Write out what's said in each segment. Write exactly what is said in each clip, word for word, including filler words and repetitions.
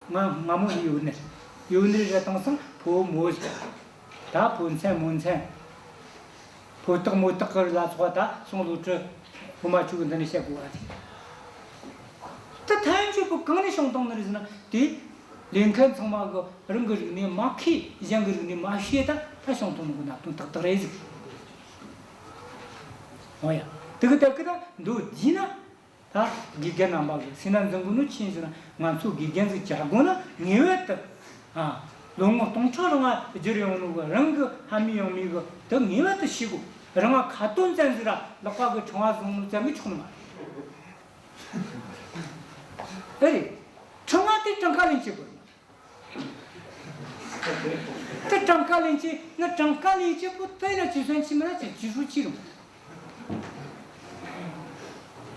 ང་སྔ་མོ་ཡི་ཡོད་ནི། ཡོད་ནི་རེད། དེང་སང་ཕོ་མོ་ཟིག་ད་ཕོ་མཚན་མོ་མཚན། ཕོ་སྟག་མོ་སྟག་གི་ལ་སོགས་པ། ད་སོང་ལོ་དྲུག་ཕོ་མ་བཅུ་གི་འདི་ནས་བཤད་དགོས་པ་རེད། ད་ཐམས་ཅད་པོ་གང་ནས་བྱུང་བཏང་ནི་རེད་ཟེར་ན། དེ་ལས་མཁན་ཚང་མ་གི་རང་གི་རིག་གནས་མ་མཁས། གཞན་གི་རིག་གནས་མ་ཤེས། ད་ད་བྱུང་བཏང་ནི་གི་གནད་དོན་ཏག་ཏག་རེད་ཟིག་འོ་ཡ། དེ་གི་ད་གི་ད་མདོར་བསྡུས་ན། ད་དགེ་རྒན་རྣམ་པ་གི་སེམས་ན་འཛིན་དགོས་ནོ་ཆི་ཡིན་ཟེར་ན། ང་ཚོ་དགེ་རྒན་ཟིག་བྱ་དགོས་ན་ངེས་པར་དུ། ཨ། ལོ་ངོ་སྟོང་ཕྲག་རིང་ང་བསྒྱུར་ཡོང་ནོ་གི་རང་གི་ཕ་མེས་ཡང་མེས་གི་དེ་ངེས་པར་དུ་ཤེས་དགོས། རང་ང་ཁ་ཏོན་ཙམ་ཟིག་ར་ལག་པ་གི་ཕྲེང་བ་བཟུང་ནོ་ཙམ་གིས་ཆོག་ནི་མ་རེད། ཨེ་རེད། ཕྲེང་བ་དེ་གྲངས་ཀ་ལེན་བྱེད་དགོས། དེ་གྲངས་ཀ་ལེན་བྱེད་ན། གྲངས་ཀ་ལེན་བྱེད་པོ་དེ་ན་计算器མིན་ན་计数器རུང་།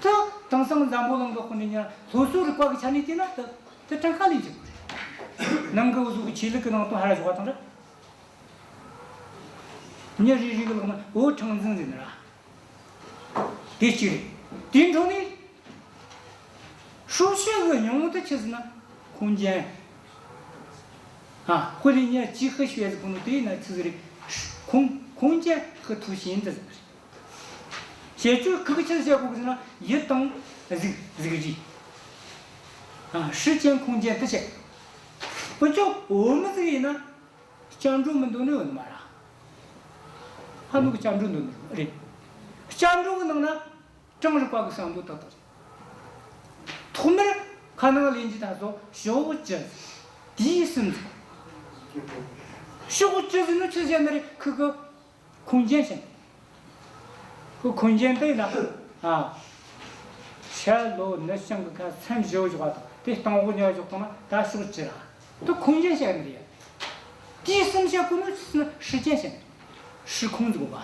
ད་དེང་སང་འཛམ་བུ་གླིང་གི་དཔོན་རིགས་ཉ་སློབ་གསོ་རིག་པ་གི་ཆ་ནས་བལྟས་ན། ད་ད་གྲངས་ཀ་ལེན་གྱི་ནང་གི་འུ་ཟོ་གི་ཆོས་ལུགས་ཀྱི་ནང་དོན་ཧར་ར་ཞོག་པ་དང་ར། མྱི་རེ་རེ་གི་ལག་ན་འོ་ཕྲེང་འཛིན་ཟེར་ནི་ར། དེ་གཅིག་རེད། དེའི་འཕྲོ་ནས་数学གི་སྙིང་པོ་དེ་ཆི་ཟེར་ན། 空间། ཨ། 物理 ཉ་几何学ཟེར་གོ་ནོ་དེ་ཡིན་ན་ཆི་ཟིག་རེད།空空间和图形དེ་ཟེར་རེད། བྱེད་སྤྱོད་ཁག་ཆེ་བྱེད་དགོས་ཟེར་ན། ཡུལ་དང་གཟུགས། གཟུགས་རིས། ཨ། 时间空间དེ་བྱེད། འུ་ཅོ་བོད་མི་ཟིག་ཡིན་ན་སྐྱབས་འགྲོ་མི་འདོན་ནི་ཡོད་ནི་མ་ར། ཧ་ནུ་གི་སྐྱབས་འགྲོ་འདོན་ནི་རེད། སྐྱབས་འགྲོ་གི་ནང་ན་གྲངས་རིག་པ་གི་བསམ་བློ་ཏག་ཏག་རེད། ཐོག་མར་ཁ་ནང་ལེན་རྒྱུ་ད་གཟོད་ཕྱོགས་བཅུ། དུས་གསུམ་ཟེར། ཕྱོགས་བཅུ་ཟེར་ནོ་ཆི་ཟེར་ནི་རེད། ཁུ་གི 空间ཟེར། ཁུ་空间དེ་ན། ཨ། ཤར་ལྷོ་ནུབ་བྱང་གི་ཁ་མཚམས་བཞི་བཞག་པ་དང་། དེ་སྟེང་འོག་གཉིས་བཞག་བཏང་ན་ད་ཕྱོགས་བཅུ་ར། དེ་空间ཟེར་ནི་རེད། དུས་གསུམ་ཟེར་གོ་ནོ་ཆི་ཟེར་ན་时间ཟེར། 时空ཟེར་གོ་ག།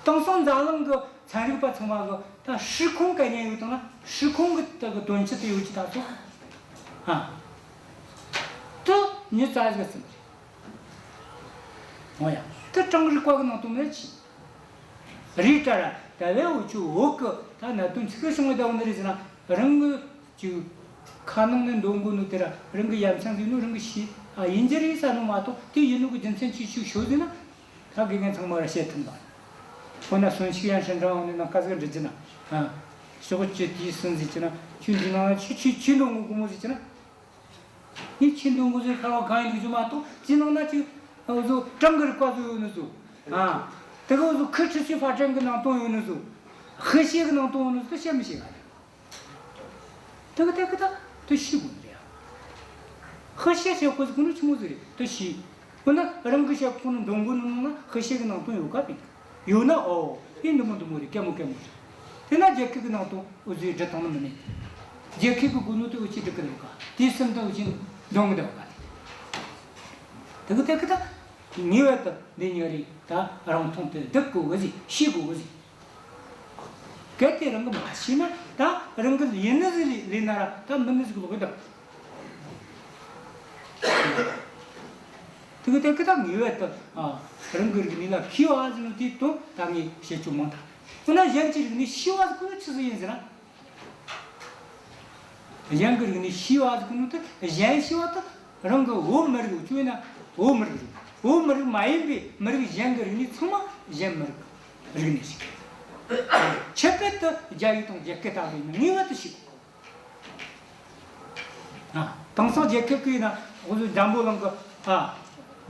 དེང་སང་འཛམ་གླིང་གི་ཚན་རིག་པ་ཚང་མ་གི་ད་时空概念ཡོད་དང་ན། 时空གི་ད་གི་དོན་སྤྱི་དེ་ཡོད་ཀྱི་ད་སོ། ཨ། དེ་མྱི་རྩ་ཟིག་ཟེར། འོ་ཡ། དེ་གྲངས་རིག་པ་གི་ནང་དོན་མེད་ཆི། རེད་དྲ་ར། ད་ལས་འུ་ཆོ་བོད་གི་ད་གནད་དོན་ཆི་གི་བྱུང་བའི་ད་འོ་ནི་རེད་ཟེར་ན། རང་གི་ཅིག་ཁ་ནང་ནས་འདོན་དགོས་ནོ་དེ་ར། རང་གི་ཡ་མཚན་ཟིག་ནོ་རང་གི་ཤེས། ཨ། ཡིན་རྒྱུ་རེད་ས་ནོ་མ་གཏོགས། དེ་ཡིན་ནོ་གི་རྒྱུ་མཚན་ཅིག་ཅིག་ཤོད་ཟེར་ན། ད་དགེ་རྒན་ཚང་མ་ར་བཤད་ཐུབ་ན། འོ་ན་孙秀元先生འོ་ནི་ནང་ཀ་ཟིག་འབྲི་རྒྱུ་ན། ཨ། ཕྱོགས་བཅུ་དུས་གསུམ་ཟེར་གྱི་ན། ཁྱོད་འདི་ནང་ཆི་ཆི་ཆི་འདོན་དགོས་གོ་མོ་ཟེར་གྱི་ན། ངས་ཆི་འདོན་དགོས་ཟེར་ཁ་བ་གང་ཡིན་གི་ཞུ་མ་གཏོགས། དེ་ནང་ན་ཅིག་འུ་ཟོ་གྲངས་ཀྱི་རིག་པ་ཟིག་ཡོད་ནི་ཟོ། ཨ། དེ་གི་འུ་ཟོ་ཁུ་ཁྲི་ཆི་ཧྥ་ཀྲན་གི་ནང་དོན་ཡོད་ནི་ཟོ། ཧི་ཤེ་གི་ནང་དོན་ཡོད་ནི་ཟོ། དེ་བཤད་མི་ཤེས་ག་རེད། དེ་གི་དེ་གི་ད་དེ་ཤེས་དགོས་ནི་རེད་ཡ། ཧི་ཤེ་ཤེས་དགོས་ཟེར་གོ་ནི་ཆི་མོ་ཟིག་རེད། དེ་ཤེས། འོ་ན་རང་གི་བཤད་གོ་ནི་འདོན་དགོས་ནི་ནང་ན་ཧི་ཤེ་གི་ནང་དོན་ཡོད་ག་བས། ཡོད་ན། ཨོ། དེ་འདི་མོ་འདི་མོ་རེད། གད་མོ་གད་མོ་རེད། དེ་ན་རྒྱ་སྐད་གི་ནང་དོན་འུ་ཚོས་འབྲི་བཏང་ནི་མིན་ནི། རྒྱ་སྐད་གི་གོ་ནོ་དེ་འུ་ཆོས་འབྲི་གི་འདུག་ག། དེ་སེམས་དང་འུ་ཆོས་འདོན་གི་འདུག་ག། དེ་གི་དེ་གི་ད་ངེས་པར་དུ་འདི་གཉིས་རེད། ད་རང་མཐོང་དེ་སྡུག་གི་འུ་ཚོས་ཤེས་དགོས་འུ་ཚོས། གལ་ཏེ་རང་གིས་མ་ཤེས་ན། ད་རང་གིས་ཡིན་ནི་ཟིག་ལས་ན་ར། ད་མིན་ནི་ཟིག་ལོག་གི་འདུག། དེ་གི་དེ་གི་ད་ངེས་པར་དུ། ཨ། རང་གི་རིག་གནས་ལ་མཁས་པ་ཟེར་ནོ་དེ་དོན་ད་ངས་བཤད་རྒྱུ་མང་ད། འོ་ན་གཞན་གྱི་རིག་གནས་ཤེས་པ་ཟེར་གོ་ནོ་ཆི་ཟིག་ཡིན་ཟེར་ན། གཞན་གྱི་རིག་གནས་ཤེས་པ་ཟེར་གོ་ནོ་དེ། གཞན་ཤེས་པ་དེ་རང་གི་བོད་མི་རིགས་བཅོས་ན་བོད་མི་རིགས་རེད། བོད་མི་རིགས་མ་ཡིན་པའི་མི་རིགས་གཞན་གྱི་རིག་གནས་ཚང་མ་གཞན་མི་རིགས་རིག་གནས་ཤིག། ཁྱད་པར་དུ་རྒྱ་ཡིག་དང་རྒྱ་སྐད་ལྟ་བུ་ཡིན་ན་ངེས་པར་དུ་ཤེས་དགོས། ཨ། དེང་སང་རྒྱལ་ཁབ་ཀྱི་ཡིན་ན་འུ་ཚོ་འཛམ་བུ་གླིང་གི། ཨ།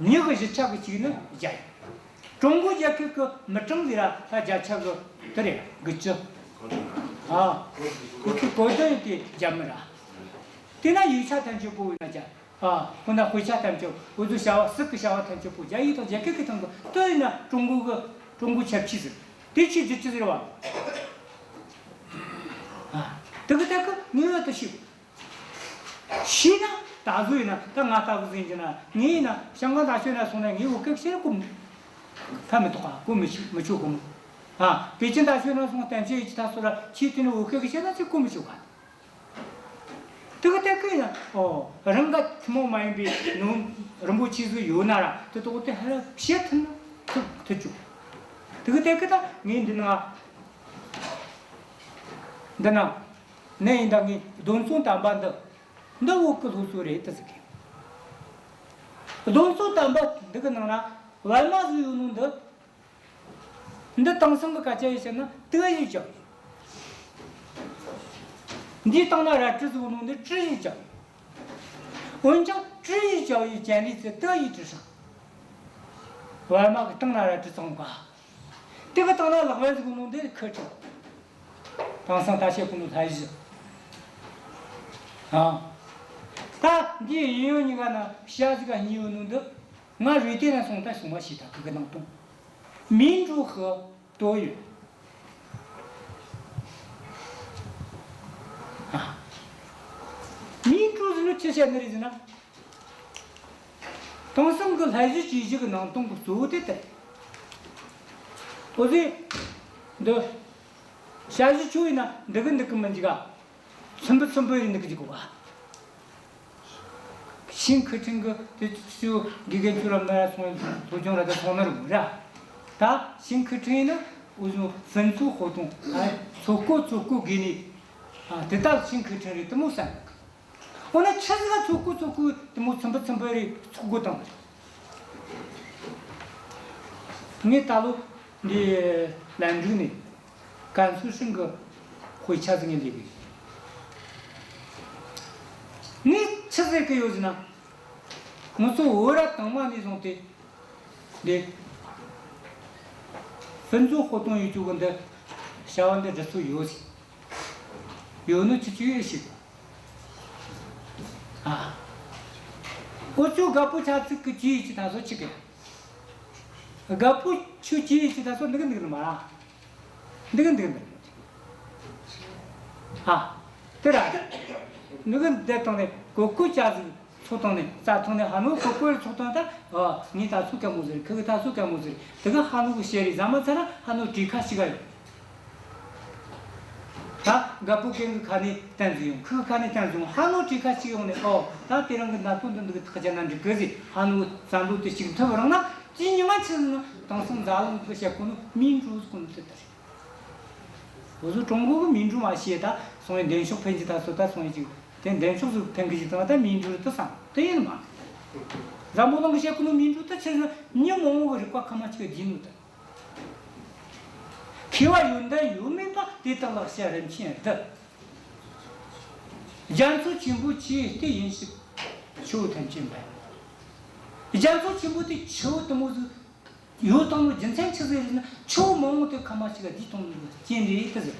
མྱི་གི་བཞི་ཆ་གི་གཅིག་ནི་རྒྱ་ཡིན། ཀྲུང་གོ་རྒྱལ་ཁབ་ཀྱི་མི་གྲངས་ལས་ར་ད་བརྒྱ་ཆ་གི་དེ་རེད། དགུ་བཅུ། ཨ། དགུ་བཅུ་གོ་བདུན་དེ་རྒྱ་མི་ར། དེ་ན་ཡིག་ཆ་ཐམས་ཅད་པོ་ཡིན་ན་རྒྱ། ཨ། ཁོ་ན་དཔེ་ཆ་ཐམས་ཅད། འུ་ཚོ་བྱ་བ་སྲིད་ཀྱི་བྱ་བ་ཐམས་ཅད་པོ་རྒྱ་ཡིག་དང་རྒྱ་སྐད་ཀྱི་སྟེང་གི་དོན་ཡིན་ན། ཀྲུང་གོ་གི་ཀྲུང་གོ་ཁྱད་ཆོས་ཟེར། དེ་ཆོས་བསྒྱུར་རྒྱུ་ཟེར་བ། ཨ། དེ་གི་དེ་གི་ངེས་པར་དུ་ཤེས། ཤེས་ན་ད་གཟོད་ཡིན་ན། ད་ང་ལྟ་བུ་ཟིག་ཡིན་གྱི་ན། ངས་ཡིན་ན་ཞང་ཀང་ད་ཤོད་ན་སོང་ན་ངས་བོད་སྐད་བཤད་གོ་ཕན་མི་ཐོགས་ག། གོ་མི་ཤེས། མི་ཆོག་གོ་མོ། ཨ། པེ་ཅིན་ད་ཤོད་ན་སོང་གཏམ་བཤད་ཡིན་གྱི་ད་སོ་ར། ཁྱེད་དེ་ནས་བོད་སྐད་བཤད་ན་ཅིག་གོ་མི་ཆོག་ག། དེ་གི་དེ་གི་ཡིན་ན། ཨོ། རང་ག་ཐུན་མོང་མ་ཡིན་པའི་ནོར་རིན་པོ་ཆེ་ཟིག་ཡོད་ན་ར། དེ་ཐོག་དེ་ཧ་ར་བཤད་ཐུབ་ན་ཐུབ་ཐུབ་བཅུག། དེ་གི་དེ་གི་ད་ངས་འདི་ན། འདི་ན། ནས་ཡིན་ད་ངས་རྡོ་མཚོན་དམ་པ་འདི། འདི་བོད་ཀྱི་སློབ་གསོ་རེད་དུ་ཟེར་གི། སྡོམ་གསོག་དམ་པ་འདི་གི་ནང་ན་པད་མ་ཟིག་ཡོད་ནོ་འདི། འདི་དེང་སང་གི་སྐད་ཆ་ཡིན་ཟེར་ན་དུ་ཞུས་བྱ་བའི། འདིའི་སྟེང་ན་རལ་གྲི་ཟིག་ཡོད་ནོ་འདི་གྲི་ཞུས་བྱ་བའི། འོན་ཀྱང་གྲི་ཞུས་བྱ་བའི་རྒྱན་རིགས་ཚོ་དུ་ཞུས་བྲིས་སོང་། པད་མ་གི་སྟེང་ན་རལ་གྲི་བཙུགས་པ། དེ་གི་སྟེང་ན་ལག་པ་ཟིག་ཡོད་ནོ་འདི་ཁུ་ཁྲི། དེང་སང་ད་བཤད་གོ་ནོ་ལྷ་བཞི། ཨ། ད་འདིའི་གཡས་གཡོན་གཉིས་ཀ་ན་བྱ་ཟིག་ག་གཉིས་ཡོད་ནོ་འདི། ང་རུས་དེ་ན་སོང་ད་སོང་མ་ཤེས། ད་ཁུ་གི་ནང་དོན། མིན་འགྲོ་ཧི་ཏོ་ཡོད། ཨ། མིན་འགྲོ་ཟེར་ནོ་ཆི་བཤད་ནི་རེད་ཟེར་ན། དེང་སང་གི་ལྷ་བཞི་ཞུས་བཞི་གི་ནང་དོན་གི་གཙོ་བོ་དེ་དེ་རེད། འོ་ཟེར། འདི། བྱ་བཞི་ཆོ་ཡིན་ན་འདི་གི་འདི་གི་མི་འཇིག་ག། ཚིམ་པོ་ཚིམ་པོ་ཡིན་འདི་གི་འཇིག་གོ་ག། ཤིང་ཁུ་ཕྲན་གི་དེ་ཚོ་དགེ་རྒན་ཚོ་ར་མ་ར་སོང་། སློབ་སྦྱོང་ར་ད་སོང་ན་རུང་ར། ད་ཤིང་ཁུ་ཕྲན་ཡིན་ན་འུ་ཚོ་ཕུན་ཚོགས་ཧོ་ཏུང་ཨ་ཚོ་ཀོ་ཚོ་ཀོ་དགོས་ནི། ཨ་དེ་ད་ཤིང་ཁུ་ཕྲན་རེད་དེ་མོ་བསམ། འོ་ན་ཆི་ཟིག་ག་ཚོ་ཀོ་ཚོ་ཀོ་དེ་མོ་ཚིམ་པོ་ཚིམ་པོ་རེད་ཚོ་ཀོ་དང་། ངས་ད་ལོ་འདི་ལན་འགྲུག་ནས། ཀན་སུའུ་ཧྲིན་གི་དཔེ་ཆ་ཟིག་ངས་ལས་གི། ངས་ཆི་ཟེར་གི་ཡོད་ཟེར་ན། ང་ཚོ་བོད་ར་དང་མ་ནས་བཟུང་སྟེ། འདི། ཕུན་ཚོགས་ཧོ་ཏུང་ཡོད་རྒྱུ་གི་འདི། བྱ་བ་འདི་འབྲི་སྲོལ་ཡོད་ཟེར། ཡོད་ནོ་ཁྱེད་ཆོས་ཡོད་ཤེས། ཨ། འུ་ཚོ་རྒད་པོ་ཆ་ཚིག་གི་ཅི་ཡིན་ཅི་ད་སོ་ཆི་གི། རྒད་པོ་ཆོས་ཅི་ཡིན་ཅི་ད་སོ་འདི་གི་འདི་གི་ནི་མ་ར། འདི་གི་འདི་གི་འདི་གི། ཨ། དེ་ར། འདི་གི་འདི་བཏང་ནས་ཀོ་ཀོ་ཅ་ཟིག་ཚོ་བཏང་ནས་རྩྭ་ཐང་ནས་ཧ་ནོ་ཀོ་ཀོ་ཚོ་བཏང་ད། ཨ། ངས་ད་སོ་ག་མོ་ཟེར། ཁི་གི་ད་སོ་ག་མོ་ཟེར། དེ་གི་ཧ་ནོ་གི་བཤད་རེད། ཟ་མ་ཚ་ན་ཧ་ནོ་གྲོས་ཁ་ཞིག་ག་ཡོད། ད་རྒད་པོ་གན་གི་ཁ་ནས་བསྟན་ཟིག་ཡོང་། ཁི་གི་ཁ་ནས་བསྟན་ཟིག་ཡོང་། ཧ་ནོ་གྲོས་ཁ་ཞིག་ཡོང་ནས། ཨོ། ད་དེ་རིང་གི་ནད་པོ་འདི་འདི་གི་ཐག་བཅད་ན་འགྲིག་གི་ཟེར། ཧ་ནོ་བསམ་བློ་དེ་ཞིག་ཐོབ་རང་ན། དེའི་ཉི་མ་ཆི་ཟེར་ན་དེང་སང་འཛམ་གླིང་གི་བཤད་གོ་ནོ་མིན་འགྲོ་ཟེར་གོ་ནོ་དེ་ལྟར། འུ་ཚོ་ཀྲུང་གོ་གི་མིན་འགྲོ་མ་ཤེས། ད་སོང་ཡི་འདེམས་ཤོག་འཕེན་གྱི་ད་སོ་ད་སོང་ཡི་ཅིག་དེ་འདེམས་ཤོག་ཟིག་འཕེན་གི་ཅིག་དང་ད་མིན་འགྲོ་རེད་དུ་བསམ་དེ་ཡིན་མ། འཛམ་བུ་གླིང་གི་བཤད་གོ་ནོ་མིན་འགྲོ་དེ་ཆི་ཟེར་ན་མི་མང་བོ་གི་རིག་པ་ཁ་མ་ཅིག་བསྡུས་ནོ་དེ། མཁས་པ་ཡོན་ཏན་ཡོད་མེད་པ་དེ་དག་ལེགས་བཤད་རིན་ཆེན་བདུན། རྒྱ་མཚོ་ཆེན་པོ་ཆུ་ཡི་གཏེར་ཡིན་ཕྱིར། ཆུ་བོ་ཐམས་ཅད་འབད། རྒྱ་མཚོ་ཆེན་པོ་དེ་ཆུ་བོ་དེ་མོ་ཟིག་ཡོད་དང་ནོ་རྒྱུ་མཚན་ཆི་ཟིག་རེད་ན། ཆུ་བོ་མང་བོ་དེ་ཁ་མ་ཅིག་ག་བསྡུས་བཏང་ནོ་རྐྱེན་རེད་དེ་ཟེར།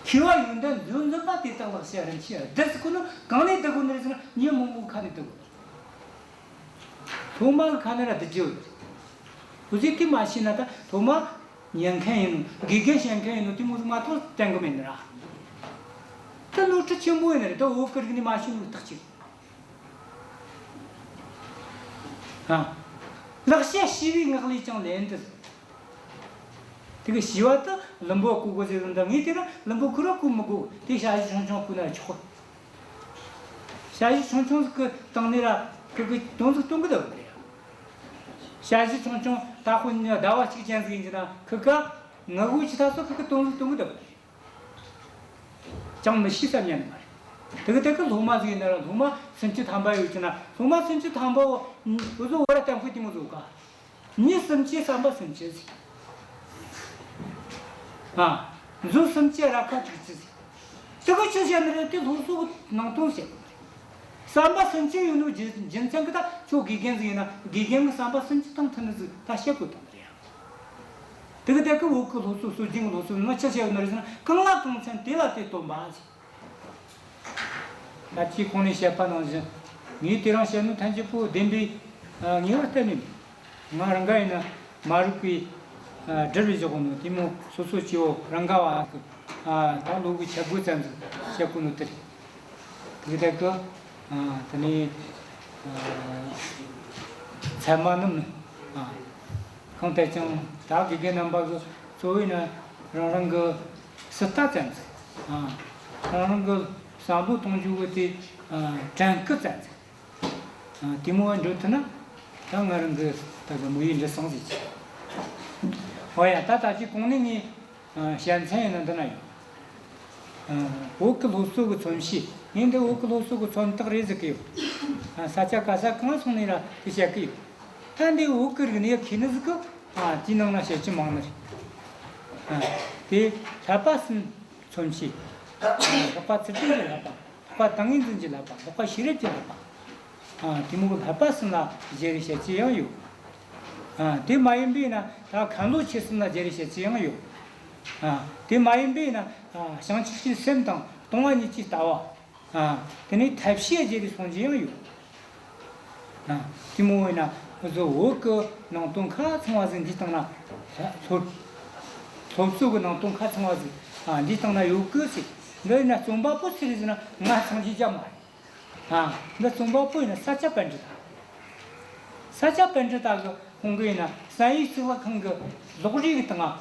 མཁས་པ་ཡོན་ཏན་མཛོད་འཛིན་པ་དེ་དག་ལེགས་བཤད་རིན་ཆེན་བདུན་ཟེར་གོ་ནོ་གང་ནས་བསྡུ་གོ་ནི་རེད་ཟེར་ན་མི་མང་བོ་ཁ་ནས་བསྡུ་གོ། སློབ་མ་གི་ཁ་ནས་ར་བསྡུ་རྒྱུ་ཡོད། འུ་ཚོས་དེ་མ་ཤེས་ན་ད་སློབ་མ་ཉན་མཁན་ཡིན་ནོ། དགེ་རྒན་བཤད་མཁན་ཡིན་ནོ། དེ་མོ་ཟིག་མ་གཏོགས་བསྟན་གི་མེད་ནི་ར། དེ་ནོར་འཁྲུལ་ཆེན་པོ་ཡིན་ནི་རེད། ད་བོད་ཀྱི་རིག་གནས་མ་ཤེས་ནོ་ཐག་ཆོད། ཨ། ལེགས་བཤད་ཞི་བའི་ངག་ལས་ཀྱང་ལན་འདེབས། དེ་གི་ཞི་བ་དེ་ལུམ་བུ་བརྐོ་དགོས་ཟེར་ཟིན་ད། ངས་དེ་ར་ལུམ་བུ་ཁུར་ར་བརྐོ་མི་དགོས། དེ་ཞ་ཞི་ཆུང་ཆུང་བརྐོས་ན་ཆོག། ཞ་ཞི་ཆུང་ཆུང་ཟིག་གི་སྟེང་ནས་ར་ཁི་གི་དོན་ཟིག་སྟོན་གི་འདུག་རེད། ཞ་ཞི་ཆུང་ཆུང་ད་ཁོ་ཟླ་བ་གཅིག་ཅན་ཟིག་ཡིན་གྱི་ན་ཁི་ག་ངུ་དགོས་ཀྱི་ད་སོ་ཁི་གི་དོན་ཟིག་སྟོན་གི་འདུག་རེད། ཅང་མི་ཤེས་བསམ་ཉན་མ་རེད། དེ་གི་དེ་གི་སློབ་མ་ཟིག་ཡིན་ན་ར་སློབ་མ་སུམ་ཅུ་ཐམ་པ་ཡོད་ཀྱི་ན་སློབ་མ་སུམ་ཅུ་ཐམ་པ་བོ་འུ་ཚོ་བོད་ར་གཏམ་དཔེ་དེ་མོ་ཟིག་ག། མྱི་སུམ་ཅུའི་བསམ་པ་སུམ་ཅུ་ཟིག་ཨ། མཛོ་སུམ་ཅུའི་ར་ཁ་དྲུག་ཅུ་ཟིག་དེ་གི་ཆི་བཤད་ནི་རེད། དེ་སློབ་གསོ་གི་ནང་དོན་བཤད་གི་རེད། བསམ་པ་སུམ་ཅུ་ཡོད་ནོ་རྒྱུ་རྒྱུ་མཚན་གི་ད་ཁྱོད་དགེ་རྒན་ཟིག་ཡིན་ན་དགེ་རྒན་གི་བསམ་པ་སུམ་ཅུ་དང་མཐུན་ནི་ཟིག་ད་བཤད་དགོས་དོན་རེད་ཡ། དེ་གི་དེ་གི་བོད་གི་སློབ་གསོ་སྲོལ་རྒྱུན་གི་སློབ་གསོ་ནང་ཆི་བཤད་ཡོད་ནི་རེད་ཟེར་ན། གང་ལ་གང་འཚམ་དེ་ལ་དེ་སྟོན་པ་ཟེར། ད་ཅི་གོང་ནས་བཤད་པ་ནང་བཞིན་ངས་དེ་རིང་བཤད་ནོ་ཐམས་ཅད་པོ་བདེན་པའི་ངེས་པ་གཏན་ནས་མེད། ང་རང་ག་ཡིན་ན་མ་རིག་པའི་སྒྲིབ་པའི་བཞག་ནོ་དེ་མོ་སོ་སོ་སྐྱེ་བོ་རང་ག་བ་གི་ད་ལོ་གི་ཆ་དགུ་ཙམ་ཟིག་བཤད་གོ་ནོ་དེ་རེད། དེ་དག་གི་དེ་ནས་ཚད་མ་རྣམས་ནི། གང་ལྟར་ཀྱང་ད་དགེ་རྒན་རྣམ་པ་གི་གཙོ་བོ་ཡིན་ན་རང་རང་གི་སྲིད་ལྟ་ཙམ་ཟིག་རང་རང་གི་བསམ་བློ་གཏོང་རྒྱུ་བོ་དེ་དྲན་སྐུལ་ཙམ་ཟིག་དེ་མོ་བ་འགྲོ་ཐུབ་ན་ད་ང་རང་གི་ད་གི་དམིགས་ཡུལ་འགྲུབ་སོང་ཟིག་ཨོ་ཡ། ད་ད་ཅི་གོང་ནས་ངས་བཤད་མཚན་ཡིན་ན་འདི་ན་ཡོད། བོད་ཀྱི་སློབ་གསོ་གི་མཚོན་བྱེད། ངས་འདི་བོད་ཀྱི་སློབ་གསོ་གི་མཚོན་རྟགས་རེད་ཟེར་གི་ཡོད། ཨ། ས་ཆ་ག་ས་གང་སོང་ནས་ར་དེ་བཤད་གི་ཡོད། ད་འདི་བོད་ཀྱི་རིག་གནས་མཁས་ནི་ཟིག་གི། ཨ། དེའི་ནང་ན་བཤད་རྒྱུ་མང་ནི་རེད། ཨ། དེ་བསླབ་པ་གསུམ་མཚོན་བྱེད། ལྷག་པ་ཚུལ་ཁྲིམས་ཀྱི་བསླབ་པ། ལྷག་པ་ཏིང་ངེ་འཛིན་གྱི་བསླབ་པ། ལྷག་པ་ཤེས་རབ་ཀྱི་བསླབ་པ། ཨ། དེ་མོ་གི་བསླབ་པ་གསུམ་ལ་སྦྱར་རེ་བཤད་རྒྱུ་ཡང་ཡོད། ཨ། དེ་མ་ཡིན་པས་ན་ད་མཁན་སློབ་ཆོས་གསུམ་ལ་སྦྱར་རེ་བཤད་རྒྱུ་ཡང་ཡོད། ཨ། དེ་མ་ཡིན་པས་ན། ཨ། བྱང་ཆུབ་ཀྱི་སེམས་དང་སྟོང་པ་ཉིད་ཀྱི་ལྟ་བ། ཨ། དེ་ནས་ཐབས་ཤེས་བརྗེ་རེ་སོང་རྒྱུ་ཡང་ཡོད། ཨ། དེ་མོ་ཡིན་ན་འུ་ཚོ་བོད་ཀྱི་ནང་དོན་ཁ་ཚང་བ་ཟིག་འདིའི་སྟེང་ན། སློབ་སློབ་གསོ་གི་ནང་དོན་ཁ་ཚང་བ་ཟིག་ཨ། འདིའི་སྟེང་ན་ཡོད་གི་ཟེར། འདི་ཡིན་ན་རྩོམ་པ་པོ་སུ་རེད་ཟེར་ན་ང་ཚང་གི་རྒྱ་མ་རེད། ཨ། འདི་རྩོམ་པ་པོ་ཡིན་ན་ས་སྐྱ་པཎྜི་ཏ། ས་སྐྱ་པཎྜི་ཏ་གི་ཁོང་གི་ཡིན་ན་བསམ་ཡས་གཙུག་ལག་ཁང་གི་ལོགས་རིས་གི་སྟེང་ང་།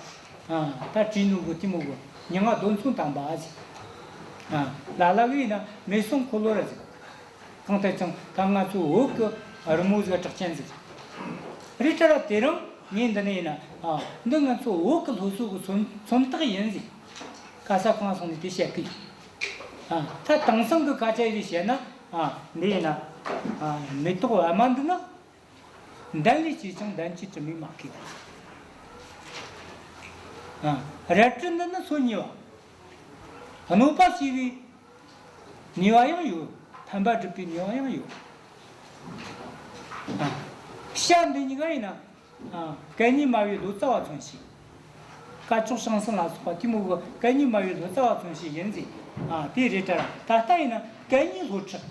ཨ། ད་བྲིས་ནོ་གི་དེ་མོ་གི་མྱ་ངན་རྡོ་མཚོན་དམ་པ་ཟེར། ཨ། ལ་ལ་གི་ཡིན་ན་མེ་སྲུང་འཁོར་ལོ་ར་ཟེར། གང་ལྟར་ཀྱང་ད་ང་ཚོ་བོད་ཀྱི་རི་མོ་ཟིག་གྲགས་ཅན་ཟིག་རེད། ད་ར་དེ་རིང་ངས་འདི་ནས་ཡིན་ན། ཨ། འདི་ང་ཚོ་བོད་ཀྱི་སློབ་གསོ་གི་མཚོན་མཚོན་རྟགས་ཡིན་ཟེར། ག་ས་གང་སོང་ནས་དེ་བཤད་གི་ཡིན། ཨ། ད་དེང་སང་གི་སྐད་ཆ་ཡིས་བཤད་ན། ཨ། འདི་ཡིན་ན། ཨ། མེ་ཏོག་པད་མ་འདི་ནི་འདམ་ལས་སྐྱེས་ཀྱང་འདམ་གྱི་དྲི་མས་མ་གོས་པ། ཨ། རལ་གྲི་འདི་ནི་སོ་གཉིས་པ། གནོད་པ་བྱས་པའི་ནུས་པ་ཡང་ཡོད། ཕན་པ་སྒྲུབ་པའི་ནུས་པ་ཡང་ཡོད། ཨ། བྱ་འདི་གཉིས་ཀ་ཡིན་ན། ཨ། གད་སྙིགས་མ་བའི་ལོ་ཙཱ་བ་མཚོན་བྱེད། སྐ་ཅོག་ཞང་སྲང་ལ་སོགས་པ་དེ་མོ་གི་གད་སྙིགས་མ་བའི་ལོ་ཙཱ་བ་མཚོན་བྱེད་ཡིན་ཟེར། ཨ། དེ་རེད་དྲ། ད་ལྟ་ཡིན་ན་གད་སྙིགས་སློབ་ཁྲིད།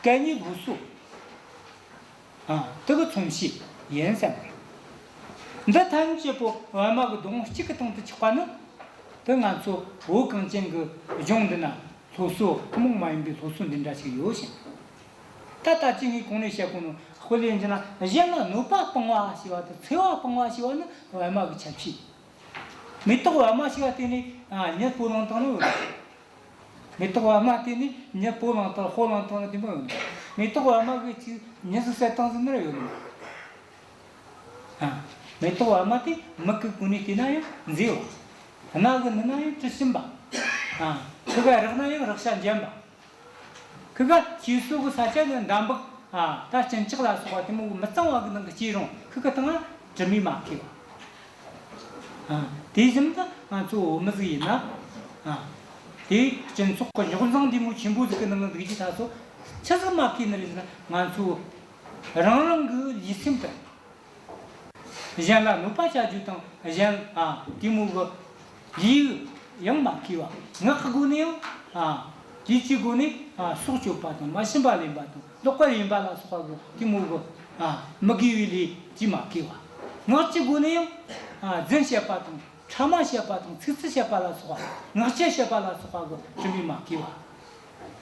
གད་སྙིགས་སློབ་གསོ། ཨ། དེ་གི་མཚོན་བྱེད་ཡིན་བསམ་གི། འདི་ཐམས་ཅད་པོ་པད་མ་གི་སྡོང་བོ་གཅིག་གི་སྟེང་དུ་ཆགས་པ་ནི། དེ་ང་ཚོ་བོད་གངས་ཅན་གི་ལྗོངས་འདི་ན་སློབ་གསོ་ཐུན་མོང་མ་ཡིན་པའི་སློབ་གསོ་འདི་འདྲ་ཞིག་ཡོད་ཞིང་། ད་ལྟ་ཅི་ངས་གོང་ནས་བཤད་གོ་ནོ། དཔེ་ལེན་རྒྱུ་ན་གཞན་ལ་གནོད་པ་སྤང་བ་ཞེས་པ་དང་འཚེ་བ་སྤང་བ་ཞེས་པ་ནི་པད་མ་གི་ཁྱད་ཆོས། མེ་ཏོག་པད་མ་ཞེས་པ་དེ་ནི། ཨ། མྱི་སྤོ་ལངས་བཏང་ནི་ཡོད་ནི། མེ་ཏོག་པད་མ་དེ་ནི་མྱི་སྤོ་ལངས་བཏང་། སྤོ་ལངས་བཏང་ནི་དེ་མོ་ཡོད་ནི། མེ་ཏོག་པད་མ་གི་ཅིག་མྱི་ཟིག་བསད་བཏང་ཟིན་ནི་ཡོད་ནི། ཨ། མེ་ཏོག་པད་མ་དེ་མིག་གི་སྒོ་ནས་བལྟས་ན་ཡང་མཛེས་པ། རྣ་གིས་ནུ་ན་ཡང་དྲི་ཞིམ་པ། ཨ། ཁུ་ག་རེག་ན་ཡང་རེག་བྱ་འཇམ་པ། ཁུ་ག་སྐྱེས་ས་གི་ས་ཆ་ནི་འདམ་བག། ཨ། ད་གཅིན་སྐྱག་ལ་སོགས་པ་དེ་མོ་གི་མི་གཙང་བ་གི་ནང་གི་སྐྱེས་རུང་ཁུ་གི་སྟེང་ང་དྲི་མས་མ་གོས་པ། ཨ། དེ་བཞིན་དུ་ང་ཚོ་བོད་མི་ཟིག་ཡིན་ན། ཨ། དེ་སྤྱི་ཚོགས་ཀྱི་རྙོག་འཛིང་འདི་མོ་ཆེན་པོ་ཟིག་གི་ནང་ང་འདུག་རྒྱུ་ད་ཚོ་ཆི་ཟིག་མ་གོས་ནི་རེད་ཟེར་ན། ང་ཚོ་རང་རང་གི་ལུས་སེམས་དང་། གཞན་ལ་གནོད་པ་བྱ་རྒྱུ་དང་། གཞན། ཨ། དེ་མོ་གི་ལུས་ཡང་མ་གོས་པ། ངག་གི་སྒོ་ནས་ཡང་། ཨ། ལུས་ཀྱི་སྒོ་ནས། ཨ། སྲོག་གཅོད་པ་དང་། མ་བྱིན་པ་ལེན་པ་དང་། ལོག་པར་གཡེམ་པ་ལ་སོགས་པ་གི་དེ་མོ་གི། ཨ། མི་དགེ་བའི་ལས་ཅིག་མ་གོས་པ། ངག་གི་སྒོ་ནས་ཡང་། ཨ། རྫུན་བཤད་པ་དང་། ཕྲ་མ་བཤད་པ་དང་། ཚིག་རྩུབ་བཤད་པ་ལ་སོགས་པ། ངག་འཁྱལ་བཤད་པ་ལ་སོགས་པ་གི་དྲི་མས་མ་གོས་པ།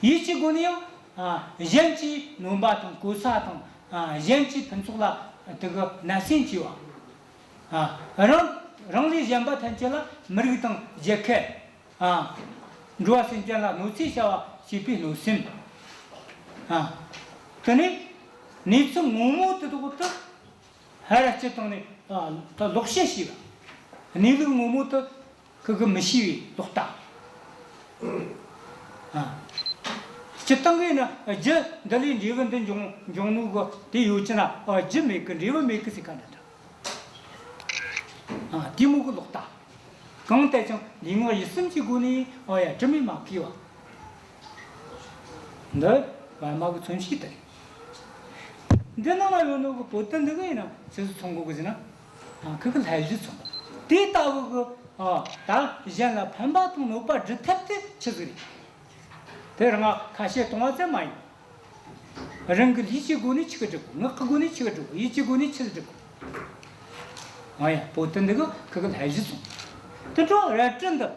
ཡིད་ཀྱི་སྒོ་ནས་ཡང་། ཨ། གཞན་གྱིས་ནོམ་པ་དང་གོ་ས་དང་། ཨ། གཞན་གྱི་ཕུན་ཚོགས་ལ་དེ་གི་བརྣབ་སེམས་སྐྱེ་བ། ཨ། རང་རང་ལས་གཞན་པ་ཐམས་ཅད་ལ། མི་རིགས་དང་རྒྱལ་ཁབ། ཨ། འགྲོ་བ་སེམས་ཅན་ལ་གནོད་འཚེ་བྱ་བ་བྱེད་པའི་གནོད་སེམས། ཨ། དེ་ནས་གནས་ཚུལ་ངོ་མ་དེ་དག་དེ་ཕར་ར་སྤྱི་བཏང་ནས། ཨ། ད་ལོག་བཤད་བྱས་པ། གནས་ལུགས་ངོ་མ་དེ་ཁུ་གིས་མི་ཤེས་པའི་ལོག་ལྟ། ཨ། སྤྱི་བཏང་གི་ན་རྒྱུ་འདི་ལས་འབྲས་བུ་འདི་འབྱུང་འབྱུང་ནོ་གི་དེ་ཡོད་ཀྱི་ན། ཨ། རྒྱུ་མེད་གི་འབྲས་བུ་མེད་གི་ཟེར་ག་འདྲ་འདྲ། ཨ། དེ་མོ་གི་ལོག་ལྟ། གང་ལྟར་ཀྱང་ལུས་ངག་ཡིད་གསུམ་གྱི་སྒོ་ནས། ཨ་ཡ། དྲི་མས་མ་གོས་པ། འདི་པད་མ་གི་མཚོན་བྱེད་དེ་རེད། འདི་ནང་ན་ཡོད་ནོ་གི་པོ་ཏི་འདི་གི་ཡིན་ན་ཆི་ཟིག་མཚོན་གོ་གི་ཟེར་ན། ཨ། ཁུ་གི་བསླབ་གཞི་མཚོན་གོ། དེ་ལྟ་བུ་གི། ཨ། ད་གཞན་ལ་ཕན་པ་དང་གནོད་པ་སྒྲུབ་ཐབས་དེ་ཆི་ཟིག་རེད། དེ་རང་ང་ཁ་བཤད་གཏོང་བ་ཙམ་མ་ཡིན། རང་གི་ལུས་ཀྱི་སྒོ་ནས་ཆི་གི་སྒྲུབ་དགོས། ངག་གི་སྒོ་ནས་ཆི་གི་སྒྲུབ་དགོས། ཡིད་ཀྱི་སྒོ་ནས་ཆི་གི་སྒྲུབ་དགོས། ཨ་ཡ། པོ་ཏི་འདི་གི་ཁུ་གི་བསླབ་གཞི་མཚོན། དེ་འཕྲོ་རལ་གྲི་འདི།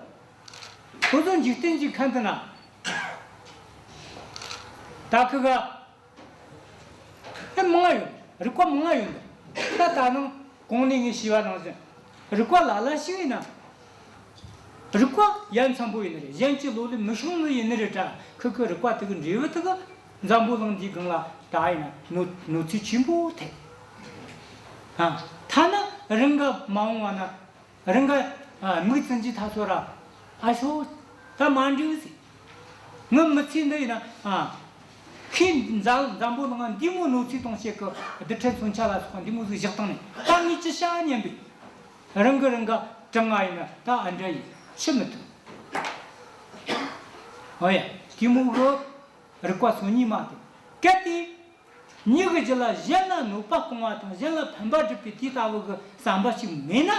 ཁོ་ཚོ་འཇིག་རྟེན་གྱི་ཁམས་དེ་ན། ད་ཁུ་ག་ཨེ་མང་ང་ཡོད། རིག་པ་མང་ང་ཡོད་འདུག་ད་ད་ནང་གོང་ནས་ངས་ཞུས་པ་ནང་བཞིན། རིག་པ་ལ་ལ་ཞིག་ཡིན་ན། རིག་པ་ཡ་མཚན་པོ་ཡིན་ནི་རེད། གཞན་གྱི་བློ་ལས་མི་ཤོང་ནི་ཡིན་ནི་རེད་དྲ། ཁུ་གི་རིག་པ་དེ་གི་འབྲས་བུ་དེ་གི་འཛམ་བུ་གླིང་འདིའི་སྒང་ལ་ད་ཡིན་ན་གནོད་གནོད་འཚེ་ཆེན་པོ་ཐེབས། ཨ། ཐ་ན་རང་ག་མ་འོངས་པ་ན། རང་ག། ཨ། མིག་བཙུམ་གྱི་ཐ་ཚོ་ར། ཨ་ཤོ། ད་མ་འགྲིག་ཟེར། ངའི་མི་ཚེ་འདི་ཡིན་ན། ཨ། ཁོས་འཛམ་འཛམ་བུ་གླིང་ང་འདི་མོ་གནོད་འཚེ་གཏོང་བྱེད་གི་རྡུལ་ཕྲན་མཚོན་ཆ་ལ་སོགས་པ་འདི་མོ་ཟིག་བཞག་བཏང་ནས། ད་ངས་ཅི་བྱ་སྙམ་པའི། རང་གིས་རང་ག་དྲང་ང་ཡིན་ན་ད་ཨ་འདྲ་ཡིན་ཤི་མི་ཐུབ། ཨོ་ཡ། དེ་མོ་གི་རིག་པ་སོ་གཉིས་མ་དེ། གལ་ཏེ། མྱི་གི་རྒྱུད་ལ་གཞན་ལ་གནོད་པ་སྤོང་བ་དང་གཞན་ལ་ཕན་པ་སྒྲུབ་པའི་དེ་ལྟ་བུ་གི་བསམ་པ་ཞིག་མེད་ན།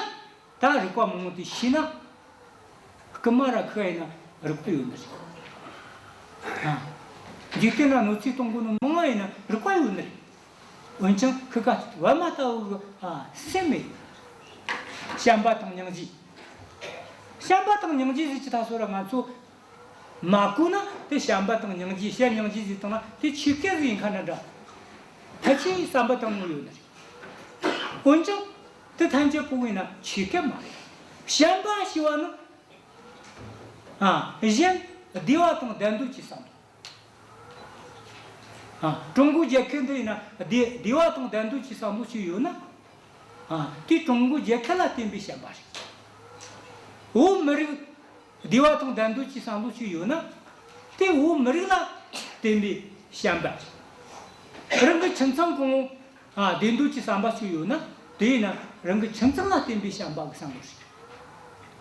ད་རིག་པ་མང་པོ་དེ་ཤེས་ན། རྐུན་མ་ར་ཁུ་ཡིན་ན་རིག་པ་ཡོད་ནི་རེད། ཨ། འཇིག་རྟེན་ན་གནོད་འཚེ་གཏོང་གོ་ནོ་མང་ང་ཡིན་ན་རིག་པ་ཡོད་ནི་རེད། འོན་ཀྱང་ཁུ་ག་བ་མ་ལྟ་བུ་གི། ཨ། སེམས་མེད། བྱམས་པ་དང་སྙིང་རྗེ། བྱམས་པ་དང་སྙིང་རྗེ་ཟེར་གྱི་ད་སོ་ར་ང་ཚོ་མ་གོ་ན། དེ་བྱམས་པ་དང་སྙིང་རྗེ། བྱམས་སྙིང་རྗེ་ཟེར་བཏང་ན་དེ་ཆོས་སྐད་ཟིག་ཡིན་ཁ་འདྲ་འདྲ། ཕལ་ཆེར་བསམ་པ་དང་ནོ་ཡོད་ནི་རེད། འོན་ཀྱང་དེ་ཐམས་ཅད་པོ་ཡིན་ན་ཆོས་སྐད་མ་རེད། བྱམས་པ་ཞེས་པ་ནི། ཨ། གཞན་བདེ་བ་དང་ལྡན་འདོད་ཀྱི་བསམ་བློ། ཨ། ཀྲུང་གོའི་རྒྱལ་ཁབ་འདི་ཡིན་ན་བདེ་བདེ་བ་དང་ལྡན་འདོད་ཀྱི་བསམ་བློ་ཞིག་ཡོད་ན། ཨ། དེ་ཀྲུང་གོའི་རྒྱལ་ཁབ་ལ་བརྟེན་པའི་བྱམས་པ་རེད། བོད་མི་རིགས་བདེ་བ་དང་ལྡན་འདོད་ཀྱི་བསམ་བློ་ཞིག་ཡོད་ན། དེ་བོད་མི་རིགས་ལ་བརྟེན་པའི་བྱམས་པ་རེད། རང་གི་ཁྱིམ་ཚང་གང་བོ། ཨ། བདེ་འདོད་ཀྱི་བསམ་པ་ཞིག་ཡོད་ན། དེ་ཡིན་ན་རང་གི་ཁྱིམ་ཚང་ལ་བརྟེན་པའི་བྱམས་པ་གི་བསམ་བློ་རེད།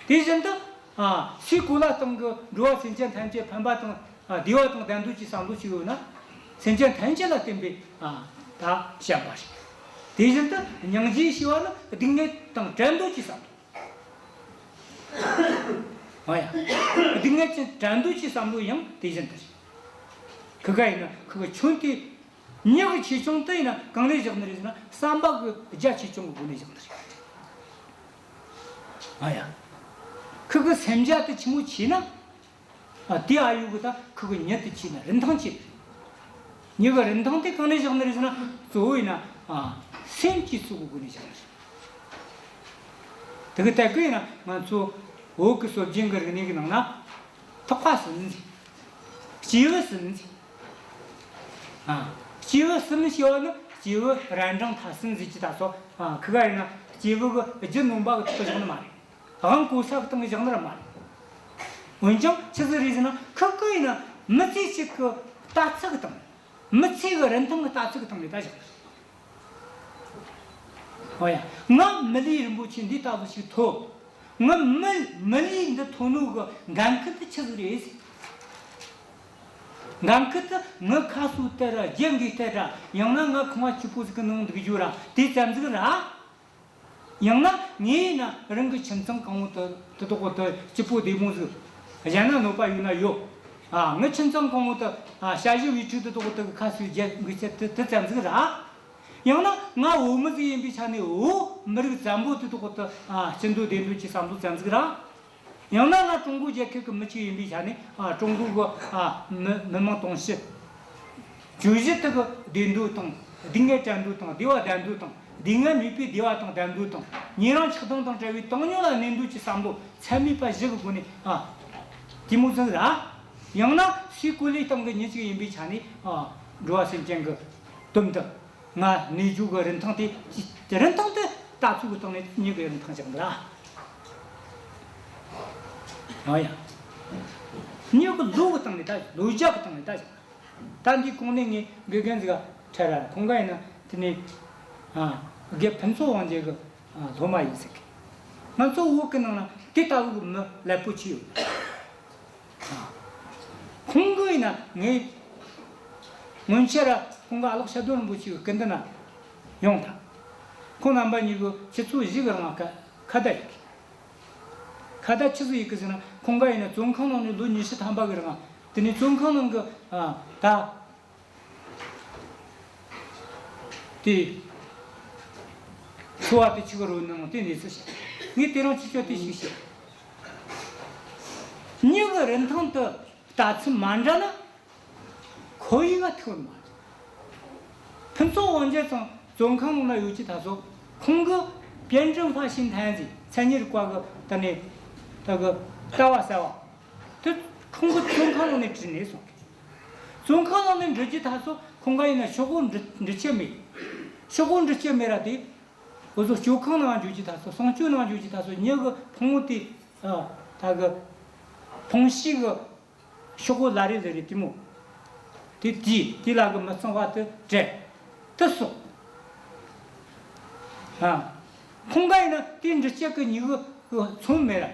དེ་བཞིན་དུ། ཨ། སའི་གོ་ལ་སྟེང་གི་འགྲོ་བ་སེམས་ཅན་ཐམས་ཅད་ཕན་པ་དང་། ཨ། བདེ་བ་དང་ལྡན་འདོད་ཀྱི་བསམ་བློ་ཞིག་ཡོད་ན། སེམས་ཅན་ཐམས་ཅད་ལ་བརྟེན་པའི། ཨ། ད་བྱམས་པ་རེད། དེ་བཞིན་དུ་སྙིང་རྗེ་ཞེས་པ་ནི་སྡུག་བསྔལ་དང་བྲལ་འདོད་ཀྱི་བསམ་བློ། ཨ་ཡ། སྡུག་བསྔལ་གྱི་བྲལ་འདོད་ཀྱི་བསམ་བློ་ཡང་དེ་བཞིན་དུ་རེད། ཁུ་ག་ཡིན་ན་ཁུ་ག་ཁྱོན་དེ། མྱི་གི་ཆེ་ཆུང་དེ་ཡིན་ན་གང་ལས་བཞག་ནི་རེད་ཟེར་ན། བསམ་པ་གི་རྒྱ་ཆེ་ཆུང་གི་སྒོ་ནས་བཞག་ནི་རེད། ཨ་ཡ། ཁུ་གི་སེམས་རྒྱ་དེ་ཆི་མོ་ཆེ་ན། ཨ། དེ་ཨ་ཡུ་གི་ད་ཁུ་གི་མྱི་དེ་ཆེ་ན་རིན་ཐང་ཆེ། མྱི་གི་རིན་ཐང་དེ་གང་ནས་བཞག་ནི་རེད་ཟེར་ན། གཙོ་བོ་ཡིན་ན། ཨ། སེམས་ཀྱི་གཙོ་བོ་སྒོ་ནས་བཞག་ནི་རེད། དེ་གི་ཐད་གི་ཡིན་ན་ང་ཚོ་བོད་གི་སྲོལ་རྒྱུན་གི་རིག་གནས་གི་ནང་ན། ཐེག་པ་གསུམ་ཟེར། སྐྱེས་བུ་གསུམ་ཟེར། ཨ། སྐྱེས་བུ་གསུམ་ཞེས་པ་ནི་སྐྱེས་བུ་རབ་འབྲིང་ཐ་གསུམ་ཟེར་གྱི་ད་སོ། ཨ། ཁུ་ག་ཡིན་ན་སྐྱེས་བུ་གི་རྒྱུ་ནོམ་པ་གི་ཐོག་བཞག་ནི་མ་རེད། དབང་གོ་ས་གི་སྟེང་བཞག་ནི་ར་མ་རེད། འོན་ཀྱང་ཆི་ཟིག་རེད་ཟེར་ན། ཁུ་ག་ཡིན་ན་མི་ཚེ་གཅིག་གི་ལྟ་ཚུལ་གི་སྟེང་། མི་ཚེ་གི་རིན་ཐང་གི་ལྟ་ཚུལ་གི་སྟེང་ནས་ད་བཞག་ནི་རེད། ཨོ་ཡ། ང་མི་ལུས་རིན་པོ་ཆེ་འདི་ལྟ་བུ་ཞིག་ཐོབ། ང་མི་མི་ལུས་འདི་ཐོབ་ནོ་གི་འགན་ཁུར་དེ་ཆི་ཟིག་རེད། འགན་ཁུར་དེ་ངའི་ཁ་གསོ་སྟེར་ར། རྒྱན་གོས་སྟེར་ར། ཡང་ན་ང་ཁང་བ་སྐྱིད་པོ་ཟིག་གི་ནང་འདུག་རྒྱུ་ར་དེ་ཙམ་ཟིག་ར། ཡང་ན་ངས་ཡིན་ན་རང་གི་ཁྱིམ་ཚང་གང་བོ་དེ་དེ་དག་གོ་དེ་སྐྱིད་པོ་བདེ་མོ་ཟིག་གཞན་ན་གནོད་པ་ཡོད་ན་ཡོད། ཨ། ངའི་ཁྱིམ་ཚང་གང་བོ་དེ། ཨ། ཞ་ཞི་བའི་ཕྲུག་དེ་དག་གོ་དེ་གི་ཁ་གསོ་རྒྱན་གོས་སྟེར་དེ་དེ་ཙམ་ཟིག་ར། ཡང་ན་ང་བོད་མི་ཟིག་ཡིན་པའི་ཆ་ནས་བོད་མི་རིགས་བཙན་པོ་དེ་དག་གོ་དེ། ཨ། སྐྱིད་འདོད་བདེ་འདོད་ཀྱི་བསམ་བློ་ཙམ་ཟིག་ར། ཡང་ན་ང་ཀྲུང་གོ་རྒྱལ་ཁབ་ཀྱི་མི་གཅིག་ཡིན་པའི་ཆ་ནས། ཨ། ཀྲུང་གོ་གི། ཨ། མི་མི་དམངས་དུང་ཕྱུར་བཅུ་བཞི་དེ་གི་བདེ་འདོད་དང་། སྡུག་བསྔལ་བྲལ་འདོད་དང་། བདེ་བ་ལྡན་འདོད་དང་། སྡུག་བསྔལ་མེད་པའི་བདེ་བ་དང་ལྡན་འདོད་དང་། ཉེ་རིང་ཆགས་སྡང་དང་བྲལ་བའི་བཏང་སྙོམས་ལ་གནས་འདོད་ཀྱི་བསམ་བློ་ཚད་མེད་པ་བཞི་གི་སྒོ་ནས། ཨ། དེ་མོ་ཟིག་ར། ཡང་ན་སའི་གོ་ལའི་སྟེང་གི་མྱི་གཅིག་ཡིན་པའི་ཆ་ནས། ཨ། འགྲོ་བ་སེམས་ཅན་གི་དོན་དུ། ང་གནས་རྒྱུ་གི་རིན་ཐང་དེ། རིན་ཐང་དེ་ལྟ་ཚུལ་གི་སྟེང་ནས་མྱི་གི་རིན་ཐང་བཞག་འདུག་ར། ཨ་ཡ། མྱི་གི་བློ་གི་སྟེང་ནས་ད། བློ་རྒྱ་གི་སྟེང་ནས་ད་བཞག་ད་འདིའི་གོང་ནས་ངས་དགེ་རྒན་ཟིག་ག་འཕྲད་ར། ཁོང་ག་ཡིན་ན་དེ་ནས། ཨ། དགེ་ཕུན་ཚོགས་དབང་རྒྱལ་གི། ཨ། སློབ་མ་ཡིན་ཟེར་གི། ང་ཚོ་བོད་གི་ནང་ན་དེ་ལྟ་བུ་གི་མི་ལེགས་པོ་ཆེ་ཡོད། ཁོང་གིས་ཡིན་ན་ངས་སྔོན་ཆད་ར་ཁོང་གི་ཨ་ལགས་ཤར་གདོང་རིན་པོ་ཆེ་གི་སྐུ་མདུན་ན་ཡོང་ཐལ། ཁོང་རྣམ་པ་གཉིས་ཀྱིས་ཆུ་ཚོད་བཞི་གི་རིང་ཁ་ཁ་བརྡ་ཡིན། ཁ་བརྡ་ཆི་ཟིག་ཡིན་གི་ཟེར་ན། ཁོང་ག་ཡིན་ན་བཙོན་ཁང་ནང་ནས་ལོ་ཉི་ཤུ་ཐམ་པ་གི་རིང་། དེ་ནས་བཙོན་ཁང་ནང་གི། ཨ། ད། དེ། འཚོ་བ་དེ་ཆི་གི་རོལ་ནང་དེ་གནས་ཚུལ་བཤད། ངས་དེ་རིང་ཁྱེད་ཆོ་དེ་ཞིག་བཤད། མྱི་གི་རིན་ཐང་དེ་ལྟ་ཚུལ་མ་འདྲ་ན། ཁོར་ཡུག་ག་ཐུག་མ་རེད། ཕུན་ཚོགས་དབང་རྒྱལ་ཚང་བཙོན་ཁང་ནང་ན་ཡོད་ཀྱི་ད་སོ། ཁོང་གི་辩证法心态ཟེར། མཚན་ཉིད་རིག་པ་གི་ད་ནས་ད་གི་ལྟ་བ་གསར་བ་དེ་ཁོང་གི་བཙོན་ཁང་ནང་ནས་བྲིས་ནས་སོང་། བཙོན་ཁང་ནང་ནས་འབྲི་རྒྱུ་ད་སོ། ཁོང་ག་ཡིན་ན་ཤོག་གུ་འབྲི་འབྲི་ཆེད་མེད། ཤོག་གུ་འབྲི་ཆེད་མེད་ར་དེ། འུ་ཚོ་སྤྱོད་ཁང་ནང་འཇུག་རྒྱུ་ད་སོ། གསང་སྤྱོད་ནང་འཇུག་རྒྱུ་ད་སོ། མྱི་གི་ཕུང་བོ་དེ། ཨ། ད་གི་ཕུང་ཤི་གི་ ཤོག་བུ་ལ་རེ་ལ་རེ་དེ་མོ། དེ་དེ་དེ་ལ་གི་མི་གཙང་བ་དེ་བྲལ། དེ་སོགས། ཨ། ཁོང་ག་ཡིན་ན་དེ་འབྲི་སྤྱད་གི་མྱི་གི་ཚོམ་མེད་ར།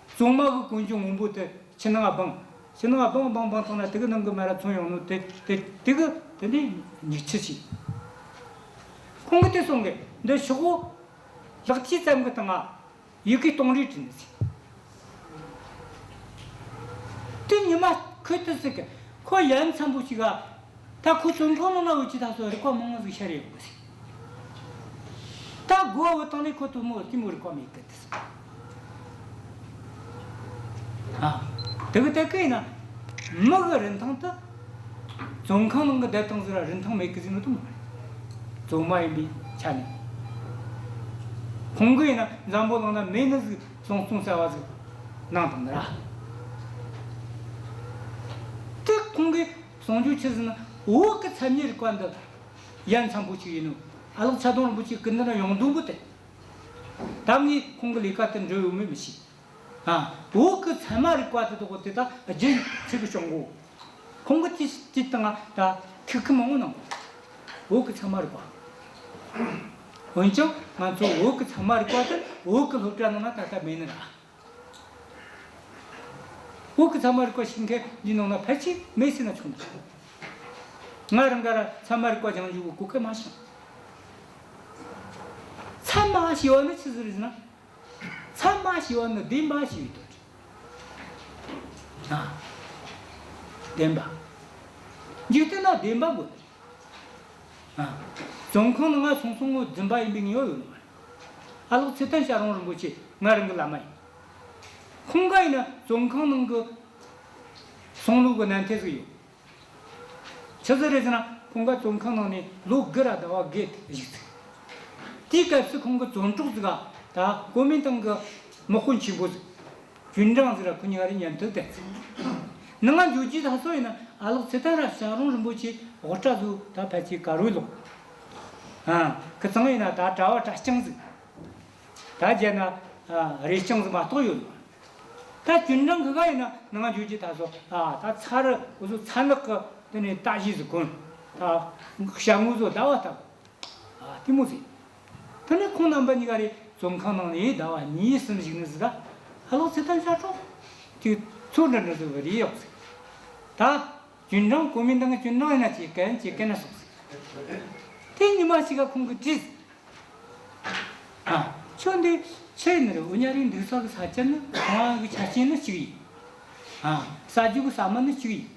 བཙོན་མ་གི་གོན་རྒྱུ་སྔོན་པོ་དེ་ཕྱི་ནང་ང་སྦང་། ཕྱི་ནང་ང་སྦང་སྦང་སྦང་བཏང་ན་དེ་གི་ནང་གི་མ་ར་ཚོམ་ཡོང་ནོ་དེ་དེ་དེ་གི་དེ་ནས་མྱིག་ཆུ་ཞིག་ཁོང་གིས་དེ་གསུང་གི། འདི་ཤོག་བུ་ལག་མཐིལ་ཙམ་གི་སྟེང་ང་ཡི་གེ་སྟོང་རེ་བྲིས་ནི་ཟིག་དེ་ཉི་མ་ཁོས་དེ་ཟེར་གི། ཁོ་ཡ་མཚན་པོ་ཞིག་ག་ད་ཁོ་བཙོན་ཁང་ནང་ན་འོ་ཅི་ད་སོ་རིག་པ་མང་ང་ཟིག་ཤར་ཡོང་གི་ཟིག་ད་སྒོ་བོ་བཏང་ནས་ཁོ་དེ་མོ་དེ་མོ་རིག་པ་མེད་གི་དེ་ཟེར། ཨ། དེ་གི་དེ་གི་ཡིན་ན་མི་གི་རིན་ཐང་དེ་བཙོན་ཁང་ནང་གི་བསྡད་བཏང་ཟིག་ར་རིན་ཐང་མེད་གི་ཟེར་ནོ་དེ་མོ་རེད། བཙོན་མ་ཡིན་པའི་ཆ་ནས། ཁོང་གིས་ཡིན་ན་འཛམ་བུ་གླིང་ན་མེད་ནི་ཟིག་གསུང་གསུང་གསར་བ་ཟིག་གནང་བཏང་ནི་ར། དེ་ཁོང་གིས་གསུང་རྒྱུ་ཆི་ཟེར་ན། བོད་གི་མཚན་ཉིད་རིག་པ་འདི་ཡ་མཚན་པོ་ཅིག་ཡིན་ནོ། ཨ་ལགས་ཚ་གདུང་རིན་པོ་ཆེ་སྐུ་མདུན་ན་ཡོང་དོན་པོ་དེ། ད་ངས་ཁོང་གི་ལས་ཀ་དེ་འགྲུབ་ཡོད་མེད་མི་ཤེས། ཨ། བོད་གི་ཚད་མ་རིག་པ་དེ་དག་དེ་ད་རྒྱུན་ཚིག་གི་བྱུང་གོ། ཁོང་གི་དེ་དེ་སྟེང་ང་ད་ཐུགས་ཁུར་མང་བོ་གནང་གོ། བོད་གི་ཚད་མ་རིག་པ། འོན་ཀྱང་ང་ཚོ་བོད་གི་ཚད་མ་རིག་པ་དེ་བོད་གི་སློབ་གྲྭ་ནང་ན་ད་ལྟ་མེད་ནི་ར། བོད་གི་ཚད་མ་རིག་པ་ཤེས་མཁན་འདི་ནང་ན་ཕལ་ཆེར་མེད་ཟེར་ན་ཆོག་ནི། ང་རང་ག་ར་ཚད་མ་རིག་པ་སྦྱང་རྒྱུ་གི་གོ་སྐབས་མ་བྱུང་། ཚད་མ་ཞེས་པ་ནི་ཆི་ཟིག་རེད་ཟེར་ན། ཚད་མ་ཞེས་པ་ནི་བདེན་པ་ཞེས་པའི་དོན་རེད། ཨ། བདེན་པ། འཇིག་རྟེན་ན་བདེན་པ་དགོས་ནི་རེད། ཨ། བཙོན་ཁང་ནང་ང་སོང་སོང་ངོ་རྫུན་པ་ཡིན་པའི་ངེས་པ་ཡོད་ནི་མ་རེད། ཨ་ལགས་ཚེ་བརྟན་ཞབས་དྲུང་རིན་པོ་ཆེ་ང་རང་གི་བླ་མ་ཡིན། ཁོང་ག་ཡིན་ན་བཙོན་ཁང་ནང་གི་སོང་ལུགས་ཀྱི་རྣམ་ཐར་ཟིག་ཡོད། ཆི་ཟིག་རེད་ཟེར་ན། ཁོང་ག་བཙོན་ཁང་ནང་ནས་ལོ་དགུ་ར་ཟླ་བ་དགུ་བཞུགས་ཚུལ། དེའི་སྐབས་སུ་ཁོང་གི་བཙོན་གྲོགས་ཟིག་ག་ད་གོ་མིན་ཏང་གི་དམག་དཔོན་ཆེན་པོ་ཟིག་གཅུན་ཀྲང་ཟིག་ར་ཁོ་གཉིས་ཀ་རེ་མཉམ་དུ་བསྡད་ཚུལ། ནང་ང་འགྱོ་རྒྱུ་ད་སོ་ཡིན་ན། ཨ་ལགས་ཚེ་བརྟན་ར་ཞབས་དྲུང་རིན་པོ་ཆེ་དབུ་སྐྲ་ཟོ་ད་ཕལ་ཆེར་དཀར་པོའི་ལོག་ཨ། ཁི་ཚང་ཡིན་ན་ད་གྲྭ་བ་གྲྭ་རྐྱང་ཟིག་ད་རྒྱ་ན་ཨ་རས་རྐྱང་ཟིག་མ་གཏོགས་ཡོད་མ། ད་གཅུན་ཀྲང་གི་ག་ཡིན་ན་ནང་ང་འགྱོ་རྒྱུ་ད་སོ། ཨ། ད་ཚ་རུ་འུ་ཚོ་ཚ་ནག་གི་དེ་ནས་རྟ་གཞས་ཟིག་གོན། ད་ཞྭ་དངོས་ཟོ་ཟླ་བ་ལྟ་བུ། ཨ། དེ་མོ་ཟིག་དེ་ནས་ཁོང་རྣམ་པ་གཉིས་ཀ་རེ་བཙོན་ཁང་ནང་ནས་ཟླ་བ་གཉིས་གསུམ་བཞུགས་ནི་ཟིག་ད་ཨ་ལགས་ཚེ་བརྟན་ཞབས་དྲུང་དེ་ཚོ་འདྲ་འདྲ་ཟིག་རེ་ཡོད་ཟིག་ད་གཅུན་ཀྲང་གོ་མིན་ཏང་གི་གཅུན་ཀྲང་ཡིན་ན་ཅིག་གན་ཅིག་གན་ན་སོང་ཟིག་དེ་ཉི་མ་ཞིག་ག་ཁོང་གིས་དྲིས། ཨ། ཁྱོད་འདི་ཆི་ཡིན་ནི་རེད། འུ་གཉིས་རེ་འདུག་ས་གི་ས་ཆ་ནི་ཁང་བ་གི་ཆ་རྐྱེན་ནི་གཅིག་ཡིན། ཨ། ཟ་རྒྱུ་གི་ཟ་མ་ནི་གཅིག་ཡིན།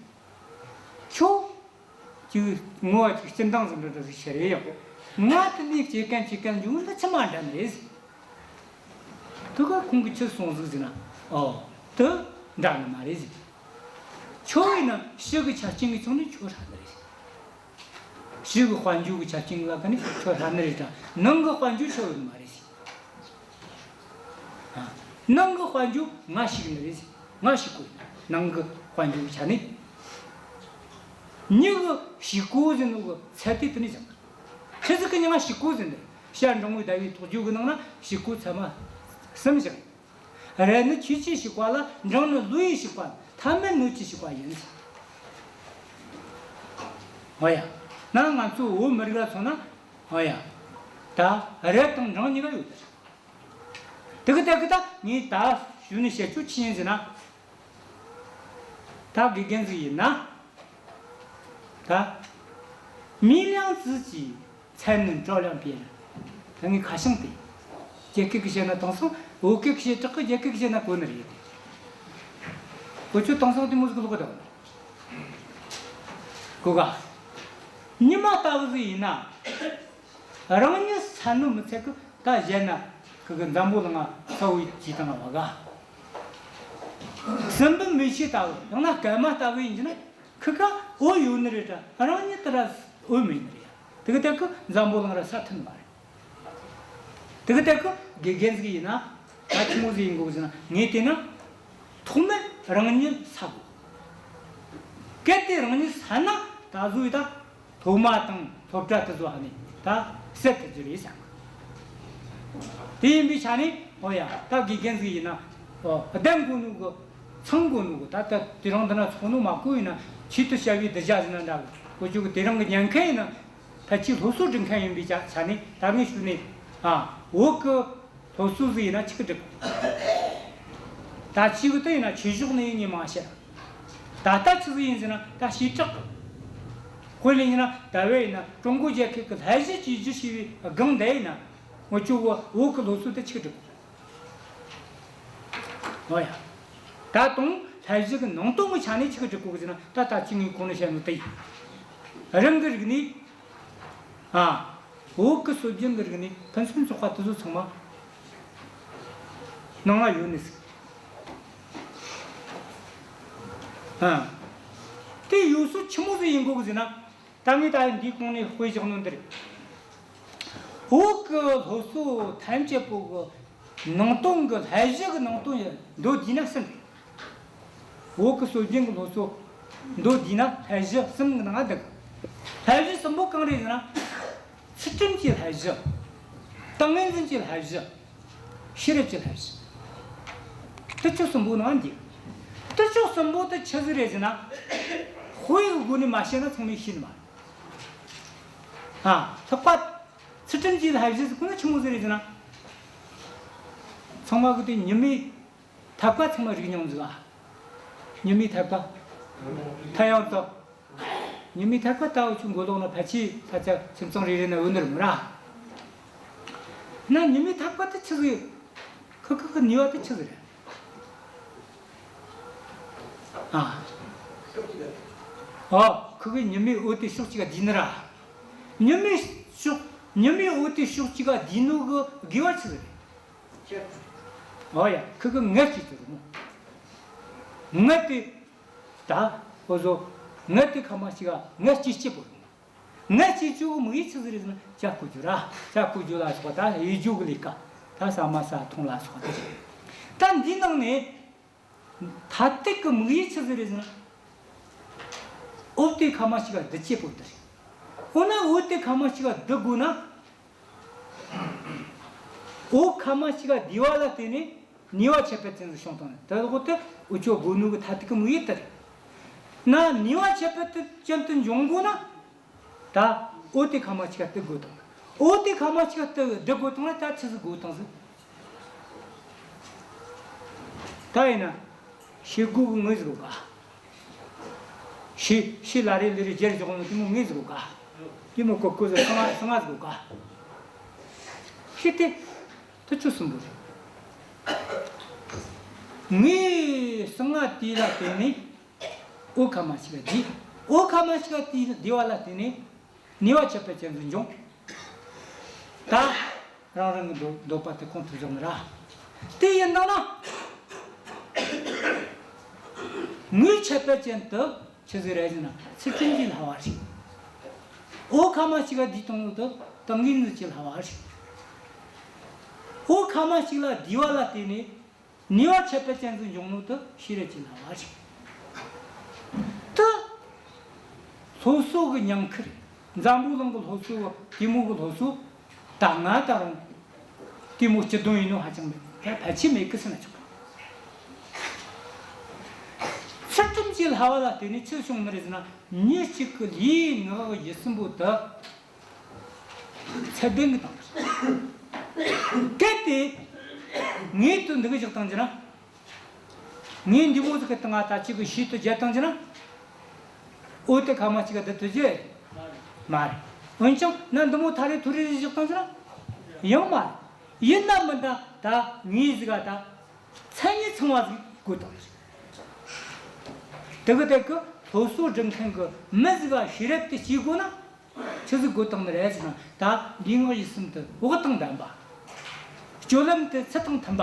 ཁྱོད་ཀྱི་ངོ་བ་ཅིག་སྤྱིར་བཏང་ཟིག་འདྲ་འདྲ་ཟིག་ཤི་རེ་ཡོང་། ང་དེ་ནས་སྐྱེ་མཁན་སྐྱེ་མཁན་འབྱུང་འདི་ཆི་མ་འདྲ་ནི་རེད་ཟེར། དེ་ག་ཁོང་གིས་ཆི་གསུངས་ཟིག་ཟེར་ན། ཨོ། དེ་འདྲ་ནི་མ་རེད་ཟེར། ཁྱོད་ཡིན་ན་ཕྱི་གི་ཆ་རྐྱེན་གི་ཆུང་ནི་ཁྱོད་ཧྲ་ནི་རེད་ཟེར། ཕྱི་གི་དཔལ་འབྱོར་གི་ཆ་རྐྱེན་ལ་ཁ་ནས་ཁྱོད་ཧྲ་ནི་རེད་དྲ། ནང་གི་དཔལ་འབྱོར་ཁྱོད་ཡོད་ནི་མ་རེད་ཟེར། ཨ། ནང་གི་དཔལ་འབྱོར་ང་ཞིག་ནི་རེད་ཟེར། ང་ཞིག་གོ་ཡིན། ནང་གི་དཔལ་འབྱོར་གི་ཆ་ནས། མྱི་གི་ཞིག་གོ་ཟེར་ནོ་གི་ཚད་དེ་དེ་ནས་བཞག་ཆི་ཟིག་གི་མྱི་ང་ཞིག་གོ་ཟེར་ནི། བྱ་འབྲིང་བུའི་ཟླ་བའི་ཐོག་རྒྱུ་གི་ནང་ན་ཞིག་གོ་ཚད་མ་གསུམ་བཞག་རས་ནི་ཆོས་ཀྱི་ཞིག་པ་ལ། འབྲིང་ནི་ལོ་ཡི་ཞིག་པ། ཐ་མལ་སྣོད་ཀྱི་ཞིག་པ་ཡིན། འོ་ཡ། ན་ང་ཚོ་བོད་མི་རིགས་ལ་མཚོན་ན། འོ་ཡ། ད་རས་དང་འབྲིང་གཉིས་ཀ་ཡོད། དེ་གི་དེ་གི་ད་ངས་ད་ཞུ་ནི་བཤད་རྒྱུ་ཆི་ཡིན་ཟེར་ན། ད་དགེ་རྒན་ཟིག་ཡིན་ན། ད་མི་量自己 才能照亮别人། ད་ངས་ཁ་བྱང་དེ། རྒྱ་སྐད་གི་བཤད་ན་དེང་སང་། བོད་སྐད་གི་བཤད་དྲག་གི། རྒྱ་སྐད་གི་བཤད་ན་གོ་ནི་རེད། འུ་ཆོ་དེང་སང་དེ་མོ་ཟིག་ལོག་གི་འདུག་གོ་ག་ཉི་མ་ལྟ་བུ་ཟིག་ཡིན་ན། རང་ཉིད་ས་ནོ་མི་ཚད་གི། ད་གཞན་ན་ཁི་གི་འཛམ་བུ་གླིང་ང་ས་བོ་ཇི་དང་བ་ག་སྲིན་བུ་མེ་ཤི་ལྟ་བུ། ཡང་ན་སྐར་མ་ལྟ་བུ་ཡིན་གྱི་ན། ཁི་ཀ་འོད་ཡོད་ནི་རེད་དྲ། རང་ཉིད་དེ་ར་འོད་མེད་ནི་རེད་ཡ། དེ་གི་དེ་གི་འཛམ་བུ་གླིང་ར་ས་མཐུན་མ་རེད། དེ་གི་དེ་གི་དགེ་རྒན་ཟིག་ཡིན་ན། ད་ཆི་མོ་ཟིག་ཡིན་དགོས་ཟེར་ན། ངས་བལྟས་ན་ཐོག་མར་རང་ཉིད་ས་དགོས། གལ་ཏེ་རང་ཉིད་ས་ན་ད་གཟོད་ད་སློབ་མ་དང་སློབ་གྲྭ་དེ་ཚོ་ཧ་ནས་ད་ཟད་དུ་འགྱུར་ཡིན་བསམ་གི། དེ་ཡིན་པའི་ཆ་ནས། འོ་ཡ། ད་དགེ་རྒན་ཟིག་ཡིན་ན། འོ། ལྡན་དགོས་ནོ་གི་ ཚང་དགོས་ནོ་གི། ད་ལྟ་དེ་རིང་འདི་ན་ཚོགས་ནོ་མ་གོ་ཡིན་ན། ཆེད་དུ་བྱ་བའི་གདུལ་བྱ་ཟེར་ན་འདྲ་གི། འུ་ཅོ་གི་དེ་རིང་གི་ཉན་མཁན་ཡིན་ན། ཕལ་ཆེར་སློབ་གསོ་སྒྲུབ་མཁན་ཡིན་པའི་ཆ་ཆ་ནས། ད་ངས་ཞུས་ནས། ཨ། བོད་གི་སློབ་གསོ་ཟིག་ཡིན་ན་ཆི་གི་འགྲིག། ད་ཅི་གི་དེ་ཡིན་ན་ཆོས་ཕྱོགས་ནས་ངས་མ་བཤད། ད་ལྟ་ཆི་ཟིག་ཡིན་ཟེར་ན། ད་བྱེ་བྲག་གི། དཔེ་ལེན་ཡིན་ན། ད་བས་ཡིན་ན་ཀྲུང་གོ་རྒྱལ་ཁབ་ཀྱི་བསླབ་གཞི་བཅོས་སྒྱུར་བྱས་པའི་སྒང་དེ་ཡིན་ན། འུ་ཅོ་བོད་གི་སློབ་གསོ་དེ་ཆི་གི་འགྲིག། འོ་ཡ། ད་དུང་བསླབ་གཞི་གི་ནང་དོན་གི་ཆ་ནས་ཆི་གི་འགྲིག་གོ་གི་ཟེར་ན། ད་ད་ཅི་ངས་གོང་ནས་བཤད་ནོ་དེ་ཡིན། རང་གི་རིག་གནས། ཨ། བོད་གི་སྲོལ་རྒྱུན་གི་རིག་གནས་ཕུན་སུམ་ཚོགས་པ་དེ་ཚོ་ཚང་མ་ནང་ལ་ཡོད་ནི་ཟིག། ཨ། དེ་ཡོད་སྲོལ་ཆི་མོ་ཟིག་ཡིན་གོ་གི་ཟེར་ན། ད་ངས་ད་འདིའི་གོང་ནས་དཔེ་བཞག་ནོ་འདི་རེད། བོད་གི་སློབ་གསོ་ཐམས་ཅད་པོ་གི་ནང་དོན་གི། བསླབ་གཞི་གི་ནང་དོན་ཡི་མདོར་བསྡུས་ན་གསུམ་རེད། བོད་གི་སྲོལ་རྒྱུན་གི་སློབ་གསོ་མདོར་བསྡུས་ན་བསླབ་གཞི་གསུམ་གི་ནང་བསྡུ་གི། བསླབ་གཞི་གསུམ་པོ་གང་རེད་ཟེར་ན། ཚུལ་ཁྲིམས་ཀྱི་བསླབ་གཞི། ཏིང་ངེ་འཛིན་གྱི་བསླབ་གཞི། ཤེས་རབ་ཀྱི་བསླབ་གཞི། དེ་ཆོ་གསུམ་པོ་ནང་འདུས། དེ་ཆོ་གསུམ་པོ་དེ་ཆི་ཟིག་རེད་ཟེར་ན། དཔེ་གི་སྒོ་ནས་མ་བཤད་ན་ཚང་མས་ཤེས་ནི་མ་རེད། ཨ། ལྷག་པ་ཚུལ་ཁྲིམས་ཀྱི་བསླབ་གཞི་ཟེར་གོ་ན་ཆི་མོ་ཟིག་རེད་ཟེར་ན། ཚང་མ་གི་དེ་ཉི་མའི་ཐབ་ཀ་ཚང་མ་རིག་མྱོང་ཟིག་ཨ། ཉི་མའི་ཐབ་ཀ། ཐ་ཡང་ཏོ། ཉི་མའི་ཐབ་ཀ་ལྟ་བུ་ཆུ་མགོ་ལོག་ན། ཕལ་ཆེར་ས་ཆ་ཁྱིམ་ཚང་རེ་རེ་ན་ཡོད་ནི་རེད་མོ་ར། ན་ཉི་མའི་ཐབ་ཀ་དེ་ཆི་ཟིག། ཁི་ཁི་ཁི་ནུས་པ་དེ་ཆི་ཟིག་རེད། ཨ། ཨོ། ཁི་ཁི་ཉི་མའི་འོད་དེ་ཕྱོགས་གཅིག་ག་བསྡུས་ནི་ར། ཉི་མའི་ཕྱོགས། ཉི་མའི་འོད་དེ་ཕྱོགས་གཅིག་ག་བསྡུས་ནོ་གི་དགེ་བ་ཆི་ཟིག་རེད། ཨོ་ཡ། ཁི་གི་ངད་ཅིག་ཅོ་རུ་མོ། ངད་དེ། ད་འུ་ཟོ་ངད་དེ་ཁ་མ་ཞིག་ག་ངད་ཅིག་སྐྱེ་པོ་རུ་མོ། ངད་ཅིག་ཅོ་གི་དམིགས་ཡུལ་ཆི་ཟིག་རེད་ཟེར་ན། ཇ་བསྐོལ་རྒྱུ་ར། ཇ་བསྐོལ་རྒྱུ་ལ་སོགས་པ། ད་གཡོས་སྦྱོར་གི་ལས་ཀ། ད་ཟ་མ་ཟ་འཐུང་ལ་སོགས་པ་དེ་རེད། ད་འདིའི་ནང་ནས། ཐ་དད་ཀྱི་དམིགས་ཡུལ་ཆི་ཟིག་རེད་ཟེར་ན། འོད་དེ་ཁ་མ་ཞིག་ག་བསྡུ་བྱེད་པོ་དེ་རེད། འོ་ན་འོད་དེ་ཁ་མ་ཞིག་ག་བསྡུ་དགོས་ན། འོད་ཁ་མ་ཞིག་ག་བསྡུས་པ་ལ་བརྟེན་ནས་ནུས་པ་ཁྱད་པར་ཅན་ཟིག་བྱུང་བཏང་ནས། དེ་འོག་ཏུ་འུ་ཅོ་དགོས་ནོ་གི་ཐ་དད་ཀྱི་དམིགས་ཡུལ་དེ་རེད། ན་ནུས་པ་ཁྱད་པར་ཅན་དུ་འབྱུང་དགོས་ན། ད་འོད་དེ་ཁ་མ་ཞིག་ག་བསྡུ་དགོས་དང་། འོད་དེ་ཁ་མ་ཞིག་ག་བསྡུ་བསྡུ་དགོས་དང་ན། ད་ཆི་ཟིག་དགོས་དང་ཟིག། ད་ཡིན་ན་ཤེལ་སྒོ་གི་ངོས་ཟིག་དགོས་ག། ཤེལ། ཤེལ་ལ་རེ་ལ་རེ་སྦྱར་བཞག་ནོ་དེ་མོ་ངོས་ཟིག་དགོས་ག། དེ་མོ་ཀོ་ཀོ་ཟིག་གསང་སྔགས། གསང་སྔགས་ཟིག་དགོས་ག། ཤེལ་དེ་དེ་ཆོ་གསུམ་པོ་རེད། ངོས་གསང་སྔགས་དེ་ལ་བརྟེན་ནས། འོད་ཁ་མ་ཞིག་ག་བསྡུས། འོད་ཁ་མ་ཞིག་ག་དེ་བསྡུས་པ་ལ་བརྟེན་ནས་ནུས་པ་ཁྱད་པར་ཅན་དུ་འབྱུང་། ད་རང་རང་གི་འདོད་འདོད་པ་དེ་ཁོང་དུ་བཞག་ནི་ར། དེ་ཡིན་ན་ན། ངོས་ཁྱད་པར་ཅན་དུ་ཆི་ཟིག་རེད་ཟེར་ན། ཚུལ་ཁྲིམས་ཀྱི་བསླབ་པ་རེད། འོད་ཁ་མ་ཞིག་ག་བསྡུས་བཏང་ནོ་དེ་ཏིང་ངེ་འཛིན་གྱི་བསླབ་པ་རེད། འོད་ཁ་མ་ཞིག་ལ་བསྡུས་པ་ལ་བརྟེན་ནས། ནུས་པ་ཁྱད་པར་ཅན་དུ་འབྱུང་ནོ་དེ་ཤེས་རབ་ཀྱི་བསླབ་པ་རེད། དེ་སློབ་གསོ་གི་ཉེན་ཁ་རེད། འཛམ་བུ་གླིང་གི་སློབ་གསོ་བ་དེ་མོ་གི་སློབ་གསོ་ད་ང་ད་རུང་དེ་མོ་སྤྱི་དོན་ཡིན་ནོ་ཧ་ཅང་མེད། ད་ཕལ་ཆེར་མེད་གི་ཟེར་ན་ཆོག་གི། ཚུལ་ཁྲིམས་ཀྱི་བསླབ་པ་ལ་བརྟེན་ནས་ཆི་བྱུང་ནི་རེད་ཟེར་ན། མྱི་གཅིག་གི་ལུས་ངག་ཡིད་གསུམ་པོ་དེ་ཚད་ལྡན་གྱི་བཏང་། གལ་ཏེ་ངས་དེ་འདི་གི་བཞག་བཏང་རྒྱུ་ན། ངས་འདི་མོ་ཟིག་གི་སྟེང་ང་ད་ཅིག་གི་ཤེལ་དེ་བརྒྱབ་བཏང་རྒྱུ་ན། འོད་དེ་ཁ་མ་ཅིག་ག་བསྡུ་ཐུབ་རྒྱུ་མ་རེད། འོན་ཀྱང་ན་འདི་མོ་ཐ་རེ་ཐོ་རེ་ཟིག་བཞག་བཏང་རྒྱུ་ན་ཡང་མ་རེད། ཡིན་ན་མིན་ན་ད་ངས་ཟིག་ག་ད་མཚན་ཉིད་ཚང་བ་ཟིག་དགོས་བཏང་ནི་རེད། དེ་གི་དེ་གི་སློབ་གསོ་སྒྲུབ་མཁན་གི་མི་ཟིག་ག་ཤེས་རབ་དེ་སྐྱེ་དགོས་ན། ཆི་ཟིག་དགོས་བཏང་ནི་རེད་ཟེར་ན། ད་ལུས་ངག་ཡིད་གསུམ་དེ་བག་དང་ལྡན་པ། སྤྱོད་ལམ་དེ་ཚུལ་དང་མཐུན་པ།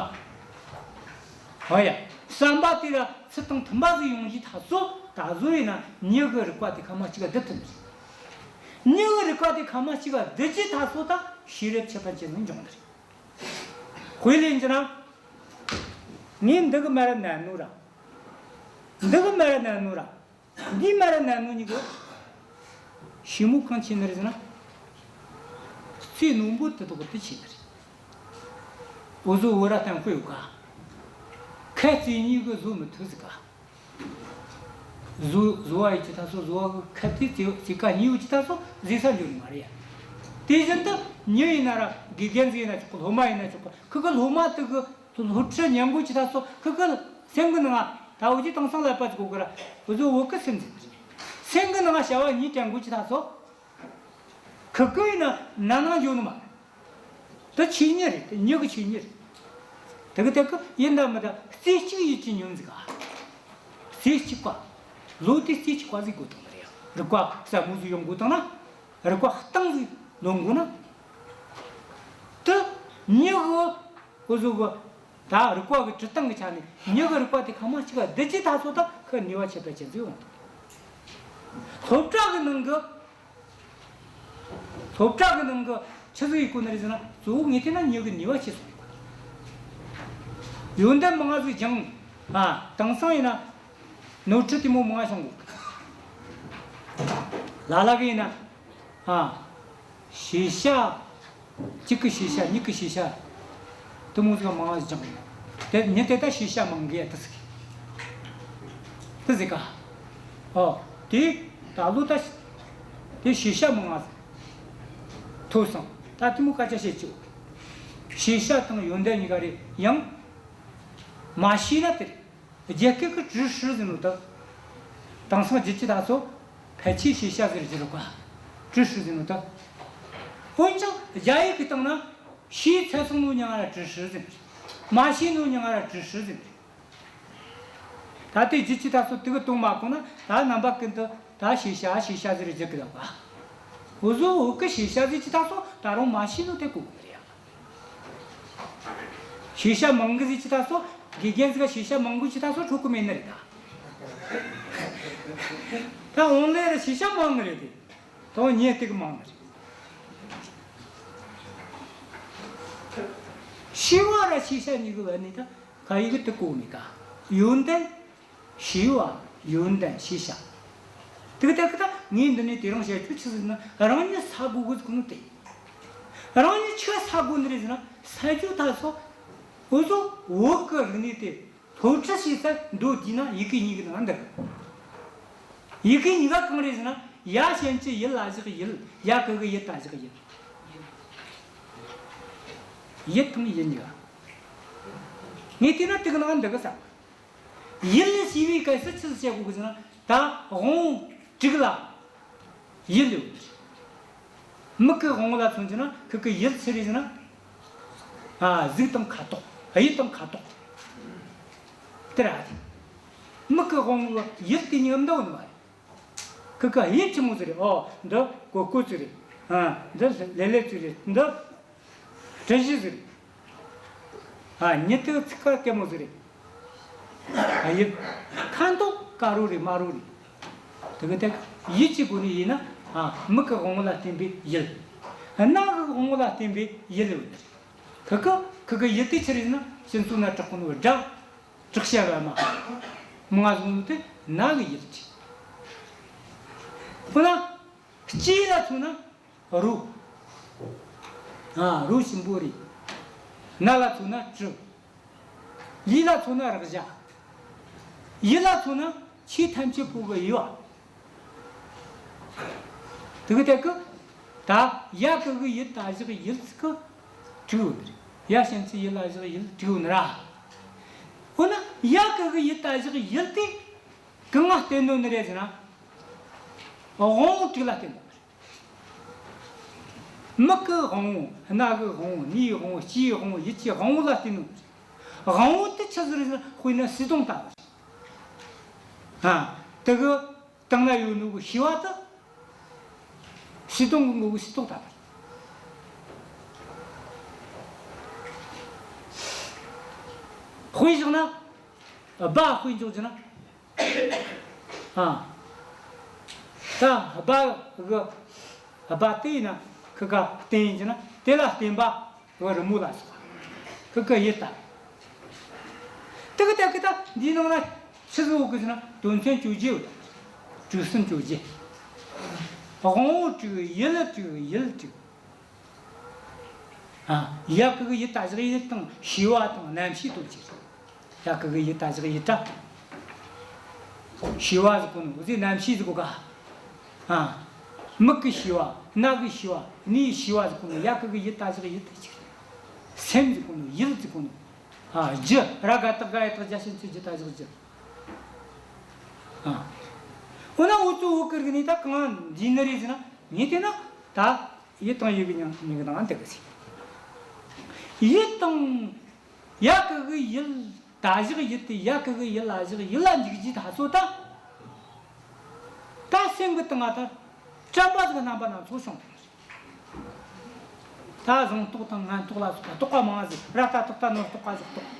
ཧོ་ཡ། བསམ་པ་དེ་ར་ཚུལ་དང་མཐུན་པ་ཟིག་ཡོང་རྒྱུའི་ཐབས་སུ། ད་གཟོད་ཡིན་ན་མྱི་གི་རིག་པ་དེ་ཁ་མ་ཅིག་ག་བསྡུ་ཐུབ་ནི་རེད། མྱི་གི་རིག་པ་དེ་ཁ་མ་ཅིག་ག་བསྡུ་རྒྱུའི་ཐབས་སུ་ད་ཤེས་རབ་ཁྱད་པར་ཅན་ཟིག་འབྱུང་ནི་རེད། དཔེ་ལེན་རྒྱུ་ན། ངས་འདི་གི་མ་ར་ན་ནོ་ར། འདི་གི་མ་ར་ན་ནོ་ར། འདི་མ་ར་ན་ནོ་གཉིས་ཀ་ཞི་མོ་གང་ཆེ་ནི་རེད་ཟེར་ན། རྩེ་རྣོན་པོ་དེ་དག་དེ་ཆེ་ནི་རེད། འུ་ཟོ་བོད་ར་གཏམ་དཔེ་ཡོད་ག། ཁ་རྩེ་གཉིས་གིས་བཟོད་མི་ཐུབ་ཟེར་ག། བཟོད་བཟོད་པ་ཡོད་ཀྱི་ད་སོ། བཟོད་པ་གི་ཁ་དེ་རྩེ་རྩེ་ཀ་གཉིས་ཡོད་ཀྱི་ད་སོ་བཟོད་ས་འཇོག་ནི་མ་རེད་ཡ། དེ་བཞིན་དུ་མྱི་ཡིན་ན་ར། དགེ་རྒན་ཟིག་ཡིན་ན་ཆོག་གི། སློབ་མ་ཡིན་ན་ཆོག་གི། ཁི་གི་སློབ་མ་དེ་གི་སློབ་ཁྲིད་ཉན་གོ་ཀྱི་ད་སོ་ཁི་གི་སེམས་གི་ནང་ང་། ད་འུ་ཅག་དེང་སང་ལ་པ་ཟིག་གོ་གི་ར། འུ་ཟོ་བོད་གི་སེམས་ཟེར་ནི་རེད། སེམས་གི་ནང་ང་བྱ་བ་གཉིས་དྲན་གོ་ཀྱི་ད་སོ། ཁི་གི་ཡིན་ན་ན་ནང་འཇོག་ནི་མ་རེད། དེ་ཆོས་ཉིད་རེད། དེ་མྱི་གི་ཆོས་ཉིད་རེད། དེ་གི་དེ་གི་ཡིན་ད་མིན་ད་རྩེ་གཅིག་ཡིད་ཀྱིས་ཉོན་ཟིག་ག། རྩེ་གཅིག་པ། བློ་དེ་རྩེ་གཅིག་པ་ཟིག་དགོས་དང་རེད་ཡ། རིག་པ་ཟབ་མོ་ཟིག་ཡོང་དགོས་དང་ན། རིག་པ་གཏིང་ཟིག་ལོན་དགོས་ན། དེ་མྱི་གི་འུ་ཟོ་གི་ད་རིག་པ་གི་འགྲོ་སྟངས་གི་ཆ་ནས་མྱི་གི་རིག་པ་དེ་ཁ་མ་གཅིག་ག་བསྡུ་ཀྱི་ད་སོ་ད་ཁི་ནུས་པ་ཆེ་ད་ཆེ་ཟིག་ཡོང་། སློབ་གྲྭ་གི་ནང་གི། སློབ་གྲྭ་གི་ནང་གི་ཆི་ཟིག་ཡེད་གོ་ནི་རེད་ཟེར་ན། གཙོ་བོ་ངས་བལྟས་ན་མྱི་གི་ནུས་པ་ཆེ་སོང་ཡོད་གི། ཡོན་ཏན་མང་ང་ཟིག་སྦྱངས། ཨ། དེང་སང་ཡིན་ན་ནོར་འཁྲུལ་དེ་མོ་མང་ང་བྱུང་གོ་གི། ལ་ལ་གི་ཡིན་ན། ཨ། ཤེས་བྱ། གཅིག་གི་ཤེས་བྱ། གཉིས་ཀྱི་ཤེས་བྱ། དེ་མོ་ཟིག་མང་ང་སྦྱངས། དེ་མྱི་དེ་ད་ཤེས་བྱ་མང་གི་དེ་ཟེར་གི། དེ་ཟེར་ག། ཨོ། དེ་ད་ལོ་ད་དེ་ཤེས་བྱ་མང་ང་ཐོབ་སོང་། ད་དེ་མོ་སྐད་ཆ་བཤད་ཆོག། ཤེས་བྱ་དང་ཡོན་ཏན་གཉིས་ཀ་རེད། ཡང་མ་ཤེས་ན་དེ་རེད། རྒྱ་སྐད་གི་知识ཟེར་ནོ་ད། དེང་སང་བསྒྱུར་གྱི་ད་སོ་ཕལ་ཆེར་ཤེས་བྱ་ཟེར་གྱི་རེད་ག། 知识ཟེར་ནོ་ད། འོན་ཀྱང་རྒྱ་ཡིག་གི་སྟེང་ན་ཤེས་ཚར་སོང་ནོ་མྱིང་ང་ར་知识ཟེར་ནི་རེད། མ་ཤེས་ནོ་མྱིང་ང་ར་知识ཟེར་ནི་རེད། ད་དེ་བསྒྱུར་གྱི་ད་སོ་དེ་གི་དོན་མ་གོ་ན། ད་རྣམ་པ་ཀུན་ཏུ་ད་ཤེས་བྱ་ཤེས་བྱ་ཟེར་བསྒྱུར་གི་ད་ག། འུ་ཟོ་བོད་གི་ཤེས་བྱ་ཟེར་གྱི་ད་སོ་ད་རུང་མ་ཤེས་ནོ་དེ་གོ་གི་རེད་ཡ། ཤེས་བྱ་མང་གི་ཟེར་གྱི་ད་སོ། དགེ་རྒན་ཟིག་ག་ཤེས་བྱ་མང་གི་ཟེར་གྱི་ད་སོ་འཕྲོད་གི་མེད་ནི་རེད་ད། ད་འོང་ལེ་ར་ཤེས་བྱ་མང་ནི་རེད་དེ། ད་ཉེ་སྟག་མང་ནི་རེད། ཤེས་པ་ར་ཤེས་བྱ་གཉིས་གི་བར་ནས་ད་ག་ཡི་གེ་དེ་གོ་མེད་ག། ཡོན་ཏན། ཤེས་པ། ཡོན་ཏན། ཤེས་བྱ། དེ་གི་ད་གི་ད་ངས་འདི་ནས་དེ་རིང་བཤད་རྒྱུ་ཆི་ཟིག་ན། རང་ཉིད་སད་དགོས་གི་ཟེར་གོ་ནོ་དེ། རང་ཉིད་ཆི་སད་དགོས་ནི་རེད་ཟེར་ན། སད་རྒྱུ་ད་སོ། འུ་ཟོ་བོད་གི་རིག་གནས་དེ་སློབ་ཁྲིད་བྱེད་ས་འདོད་དུས་ན་ཡི་གེ་གཉིས་གི་ནང་འདུ། ཡི་གེ་གཉིས་ཀ་གང་རེད་ཟེར་ན། ཡ་ཞབས་ཀྱུ་ཡི་ལ་བཞག་ཡིད། ཡ་གི་གུ་ཡིད་ད་བཞག་ཡིད། ཡིད་དང་ཡིད་གཉིས་ཀ། ངས་བལྟས་ན་དེ་གི་ནང་འདུ་གི་ས། ཡིད་ལ་ཞེས་པའི་སྐབས་སུ་ཆི་ཟིག་བྱེད་དགོས་གི་ཟེར་ན། ད་དབང་པོ་དྲུག་ལ་ཡིད་ཡོད། མིག་གི་དབང་པོ་ལ་མཚོན་རྒྱུ་ན་ཁི་གི་ཡིད་ཆི་རེད་ཟེར་ན། ཨ། གཟུགས་དང་ཁ་དོག། དབྱིབས་དང་ཁ་དོག། དེ་ར་རེད། མིག་གི་དབང་པོ་ཡིད་དེ་གཉིས་ཀ་འདུ་ནི་མ་རེད། ཁི་གི་དབྱིབས་ཆི་མོ་ཟིག་རེད། ཨོ། འདི་ཀོ་ཀོ་ཟིག་རེད། ཨ། འདི་ལེབ་ལེབ་ཟིག་རེད། འདི་དྲི་ཞིམ་ཟིག་རེད། ཨ། མྱི་དེ་ཚིག་ཁ་གད་མོ་ཟིག་རེད། ཨ། དབྱིབས། ཁ་དོག་དཀར་པོ་རེད་དམར་པོ་རེད། དེ་གི་དེ་ཡིད་ཀྱི་སྒོ་ནས་ཡིན་ན། ཨ། མིག་གི་དབང་པོ་ལ་བརྟེན་པའི་ཡིད། རྣ་གི་དབང་པོ་ལ་བརྟེན་པའི་ཡིད་ཡོད། ཁི་གི་ཁི་གི་ཡིད་དེ་ཆི་རེད་ཟེར་ན། ཕྱི་ཚུལ་ན་གྲགས་གོ་ནོ་སྒྲ། དྲག་བྱ་བ་མ། མང་ང་བཟུང་ནོ་དེ་རྣ་གི་ཡིད་ཀྱི། འོ་ན་ལྕེ་ལ་མཚོན་ན་རོ། ཨ། རོ་ཞིམ་པོ་རེད། སྣ་ལ་མཚོན་ན་དྲི། ལུས་ལ་མཚོན་ན་རེག་བྱ། ཡིད་ལ་མཚོན་ན་ཆོས་ཐམས་ཅད་པོ་གི་དབྱེ་བ། དེ་གི་དེ་གི་ད་ཡ་གི་གུ་ཡིད་ད་བཞག་ཡིད་ཟེར་གི་དྲུག་ཡོད་ནི་རེད། ཡ་ཞབས་ཀྱུ་ཡི་ལ་བཞག་ཡིད་དྲུག་ཡོད་ནི་ར། འོ་ན་ཡ་གི་གུ་ཡིད་ད་བཞག་ཡིད་དེ་གང་ང་བརྟེན་ནོ་ནི་རེད་ཟེར་ན། དབང་པོ་དྲུག་ལ་བརྟེན་ནོ་ནི་རེད། མིག་གི་དབང་པོ། རྣ་གི་དབང་པོ། སྣའི་དབང་པོ། ལྕེའི་དབང་པོ། ཡིད་ཀྱི་དབང་པོ་ལ་བརྟེན་ནོ་ནི་རེད། དབང་པོ་དེ་ཆི་ཟིག་རེད་ཟེར་ན། དཔེར་ན་སིལ་སྡོང་ལྟ་བུ་རེད། ཨ། དེ་གི་སྟེང་ན་ཡོད་ནོ་གི་ཤེས་པ་དེ། སིལ་སྡོང་གི་ངོ་བོ་སིལ་སྡོང་ལྟ་བུ་རེད། དཔེ་བཞག་ན། སྦ་དཔེ་འཇོག་རྒྱུ་ན། ཨ། ད་སྦ་གི། སྦ་དེ་ཡིན་ན་ཁི་ག་སྟེང་ཡིན་རྒྱུ་ན། དེ་ལ་བརྟེན་པ། བ་རི་མོ་ལ་སོགས། ཁི་གི་ཡི་ད། དེ་གི་དེ་གི་ད་འདིའི་ནང་ན་ཆི་ཟིག་ཡོད་གི་ཟེར་ན། དོན་ཚན་བཅོ་བརྒྱད་ཡོད། དྲུག་གསུམ་བཅོ་བརྒྱད། དབང་པོ་དྲུག་ཡིད་དྲུག་ཡུལ་དྲུག་ཨ། ཡ་གི་གུ་ཡིད་ད་བཞག་ཡིད་དང་ཤེས་པ་དང་རྣམ་ཤེས་དོན་བཅས། ཡ་གི་གུ་ཡི་ད་བཞག་ཡི་ད། ཤེས་པ་ཟེར་གོ་ནོ་ཟེར། རྣམ་ཤེས་ཟེར་གོ་ག་ཨ། མིག་གི་ཤེས་པ། རྣ་གི་ཤེས་པ། སྣའི་ཤེས་པ་ཟེར་གོ་ནོ། ཡ་གི་གུ་ཡི་ད་བཞག་ཡི་ད་ཅིག་སེམས་ཟེར་གོ་ནོ། ཡུལ་ཟེར་གོ་ནོ། ཨ། རྒྱུ། ར་ག་བཏགས་རྒ་ཡ་བཏགས་རྒྱ། ཞབས་ཀྱུ་རྒྱུ། ད་བཞག་རྒྱུ། ཨ། འོ་ན་འུ་ཚོ་བོད་ཀྱི་རིག་གནས་ད་གང་འདྲ་ནི་རེད་ཟེར་ན། ངས་བལྟས་ན་ད་ཡུལ་དང་ཡུལ་གི་མྱིང་མྱིང་གི་ནང་འདུ་གི་ཟེར། ཡུལ་དང་། ཡ་གི་གུ་ཡུལ། ད་བཞག་ཡུལ་དེ། ཡ་གི་གུ་ཡུལ་ལ་བཞག་ཡུལ་ལ་འཇུག་རྒྱུ་ད་སོ་ད། ད་སེམས་གི་སྟེང་ང་ད་དྲན་པ་ཟིག་རྣམ་པ་སྣ་ཚོགས་བྱུང་། ད་གཟེངས་རྟོག་དང་ངན་རྟོག་ལ་སོགས་པ་རྟོག་པ་མང་ཟིག་ར་ལྟ་རྟོག་ལྟ་ནོར་རྟོག་པ་ཟིག་རྟོགས།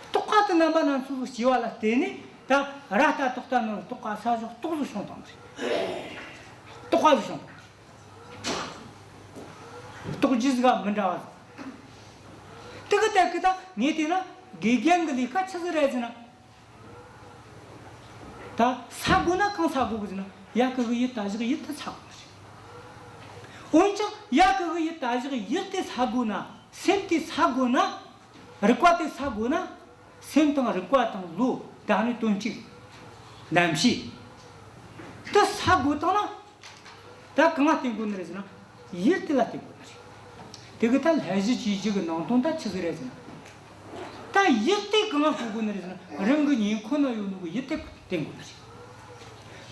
རྟོག་པ་དེ་རྣམ་པ་སྣ་ཚོགས་སུ་སྐྱེ་བ་ལ་བརྟེན་ནས། ད་ར་ལྟ་རྟོག་ལྟ་ནོར་རྟོག་པ་ས་ཕྱོགས་རྟོག་ཟིག་བྱུང་བཏང་ནི་རེད། རྟོག་པ་ཟིག་བྱུང་བཏང་ནི་རེད། རྟོགས་རྒྱུ་ཟིག་ག་མི་འདྲ་བ་ཟིག་དེ་གི་དེ་གི་ད་ངས་བལྟས་ན་དགེ་རྒན་གི་ལས་ཀ་ཆི་ཟིག་རེད་ཟེར་ན། ད་སད་དགོས་ན་གང་སད་དགོས་གི་ཟེར་ན། ཡ་གི་གུ་ཡི་ད་བཞག་ཡི་ད་སད་དགོས་ནི་རེད། འོན་ཀྱང་ཡ་གི་གུ་ཡི་ད་བཞག་ཡི་དེ་སད་དགོས་ན། སེམས་དེ་སད་དགོས་ན། རིག་པ་དེ་སད་དགོས་ན། སེམས་དང་རིག་པ་དང་བློ། ད་ནི་དོན་གཅིག་རྣམ་ཤེས་དེ་སད་དགོས་བཏང་ན། ད་གང་ང་བརྟེན་དགོས་ནི་རེད་ཟེར་ན། ཡུལ་དེ་ལ་བརྟེན་དགོས་ནི་རེད། དེ་གི་ད་སླད་གཞི་བྱས་རྗེས་གི་ནང་དོན་ད་ཆི་ཟིག་རེད་ཟེར་ན། ད་ཡུལ་དེ་གང་ང་གོ་དགོས་ནི་རེད་ཟེར་ན། རང་གི་ཉེ་འཁོར་ན་ཡོད་ནོ་གི་ཡུལ་དེ་བརྟེན་དགོས་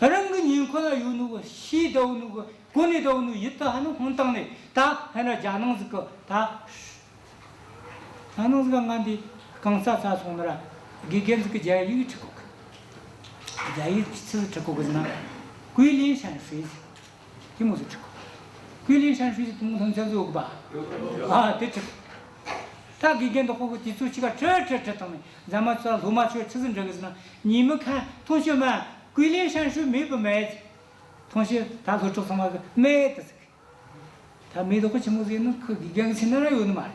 ནི་རེད། རང་གི་ཉེ་འཁོར་ན་ཡོད་ནོ་གི་ཤེས་བསྡད་ནོ་གི་གོ་ནས་བསྡད་ནོ་ཡུལ་དེ་ཧ་ནོ་ཧོན་བཏང་ནས། ད་ཧེ་ན་རྒྱ་ནང་ཟིག་གི་ད། ད་ནང་ཟིག་ག་ང་འདི་རྐང་ཚ་ཚ་སོང་ན་ར། དགེ་རྒན་ཟིག་གི་རྒྱ་ཡིག་ཁྲིད་གོ་གི། རྒྱ་ཡིག་ཆི་ཟིག་ཁྲིད་གོ་གི་ཟེར་ན། 桂林山水 ཟེར། དེ་མོ་ཟིག་ཁྲིད་གོ། 桂林山水 ཟེར། དེ་མོ་ཐོན་ཚན་ཟིག་ཡོད་གི་པ། ཨ། དེ་ཁྲིད་གོ། ད་དགེ་རྒན་དེ་ཁོ་གི་དུས་ཚོད་ཅིག་ག་ཁྲིད་ཁྲིད་ཁྲིད་བཏང་ནས། ཟ་མ་ཚོ་སློབ་མ་ཚོས་ཆི་ཟིག་འདྲི་གི་ཟེར་ན། 你们看，同学们，桂林山水美不美？ 同学། ད་སློབ་གྲོགས་ཚང་མ་གིས་མེད་དེ་ཟེར་གི། ད་མེད་དོ་ཁོ་ཆི་མོ་ཟིག་ནི། ཁོ་དགེ་རྒན་གི་སེམས་ན་ར་ཡོད་ནི་མ་རེད།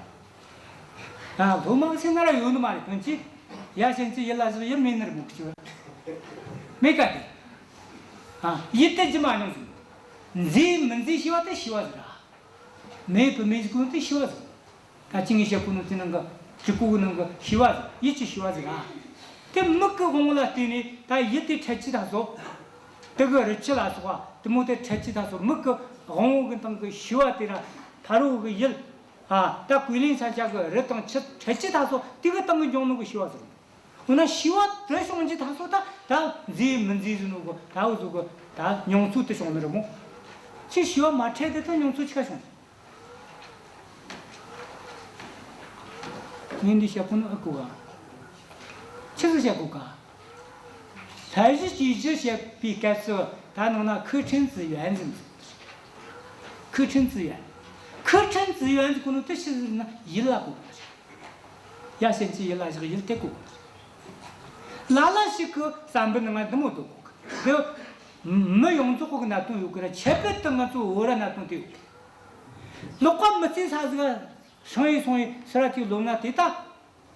ཨ། སློབ་མ་གི་སེམས་ན་ར་ཡོད་ནི་མ་རེད། དོན་གཅིག་ཡ་ཞན་གྱི་ཡུལ་ལ་བཞག་ཡུལ་མེད་ནི་རེད་མོ། ཁྱོད་མེད་ག་དེ། ཨ། ཡུལ་དེ་ཇི་མ་ཡོང་ཟིག་མཛེས་མི་མཛེས་ཤེས་པ་དེ་ཤེས་པ་ཟིག་ར། མེད་བུད་མེད་ཟིག་གོ་ནོ་དེ་ཤེས་པ་ཟིག་ད་ཅི་ངས་བཤད་གོ་ནོ་དེ་ནང་གི་དྲུག་པོ་གི་ནང་གི་ཤེས་པ་ཟིག་ཡིད་ཀྱི་ཤེས་པ་ཟིག་ར། དེ་མིག་གི་དབང་པོ་ལ་བརྟེན་ནས་ད་ཡུལ་དེ་འཕྲད་རྒྱུ་ད་སོ། དེ་གི་རི་ཆུ་ལ་སོགས་པ་དེ་མོ་དེ་འཕྲད་རྒྱུ་ད་སོ། མིག་གི་དབང་པོ་གི་སྟེང་གི་ཤེས་པ་དེ་ར། ཕ་རོལ་གི་ཡུལ། ཨ། ད་桂林山下གི་རི་དང་ཆུ་འཕྲད་རྒྱུ་ད་སོ། དེ་གི་སྟེང་གི་འབྱུང་ནོ་གི་ཤེས་པ་ཟིག་འོ་ན་ཤེས་པ་དེ་བྱུང་རྒྱུ་ད་སོ། ད་ད་མཛེས་མི་མཛེས་ཟེར་ནོ་གི། ད་འུ་ཟོ་གི་ད་མྱོང་ཚོར་དེ་བྱུང་ནི་རེད་མོ། ཁྱོས་ཤེས་པ་མ་འཕྲད་དེ་ད་མྱོང་ཚོར་ཆི་ག་བྱུང་། ངས་འདི་བཤད་གོ་ནོ་ཨེ་གོ་ག་ཆི་ཟིག་བཤད་གོ་ག་སླད་གཞི་བྱས་རྗེས་བཤད་པའི་སྐབས་སུ་ད་ནང་ན་ཁུ་ཁྲིན་ཙི་ཡོན་ཟེར། ཁུ་ཁྲིན་ཙི་ཡོན། ཁུ་ཁྲིན་ཙི་ཡོན་ཟེར་གོ་ནོ་དེ་ཆི་ཟིག་ན་ཡུལ་ལ་གོ་གི་རེད། ཡ་ཞན་གྱི་ཡུལ་ལ་བཞག་ཡུལ་དེ་གོ་གི་རེད། ལ་ལ་ཞིག་གི་བསམ་པའི་ནང་ང་འདི་མོ་འདུག་གོ་གི། དེ་མི་ཡོངས་རྫོགས་གི་གནད་དོན་ཡོད་གི་ར། ཁྱད་པར་དུ་ང་ཚོ་བོད་ར་གནད་དོན་དེ་ཡོད་གི། ལག་པ་མི་བཙལ་ས་ཟིག་ག་སོང་ཡི་སོང་ཡི་ཕྱིར་ར་ཅིག་ལོབས་ན་དེ་ད་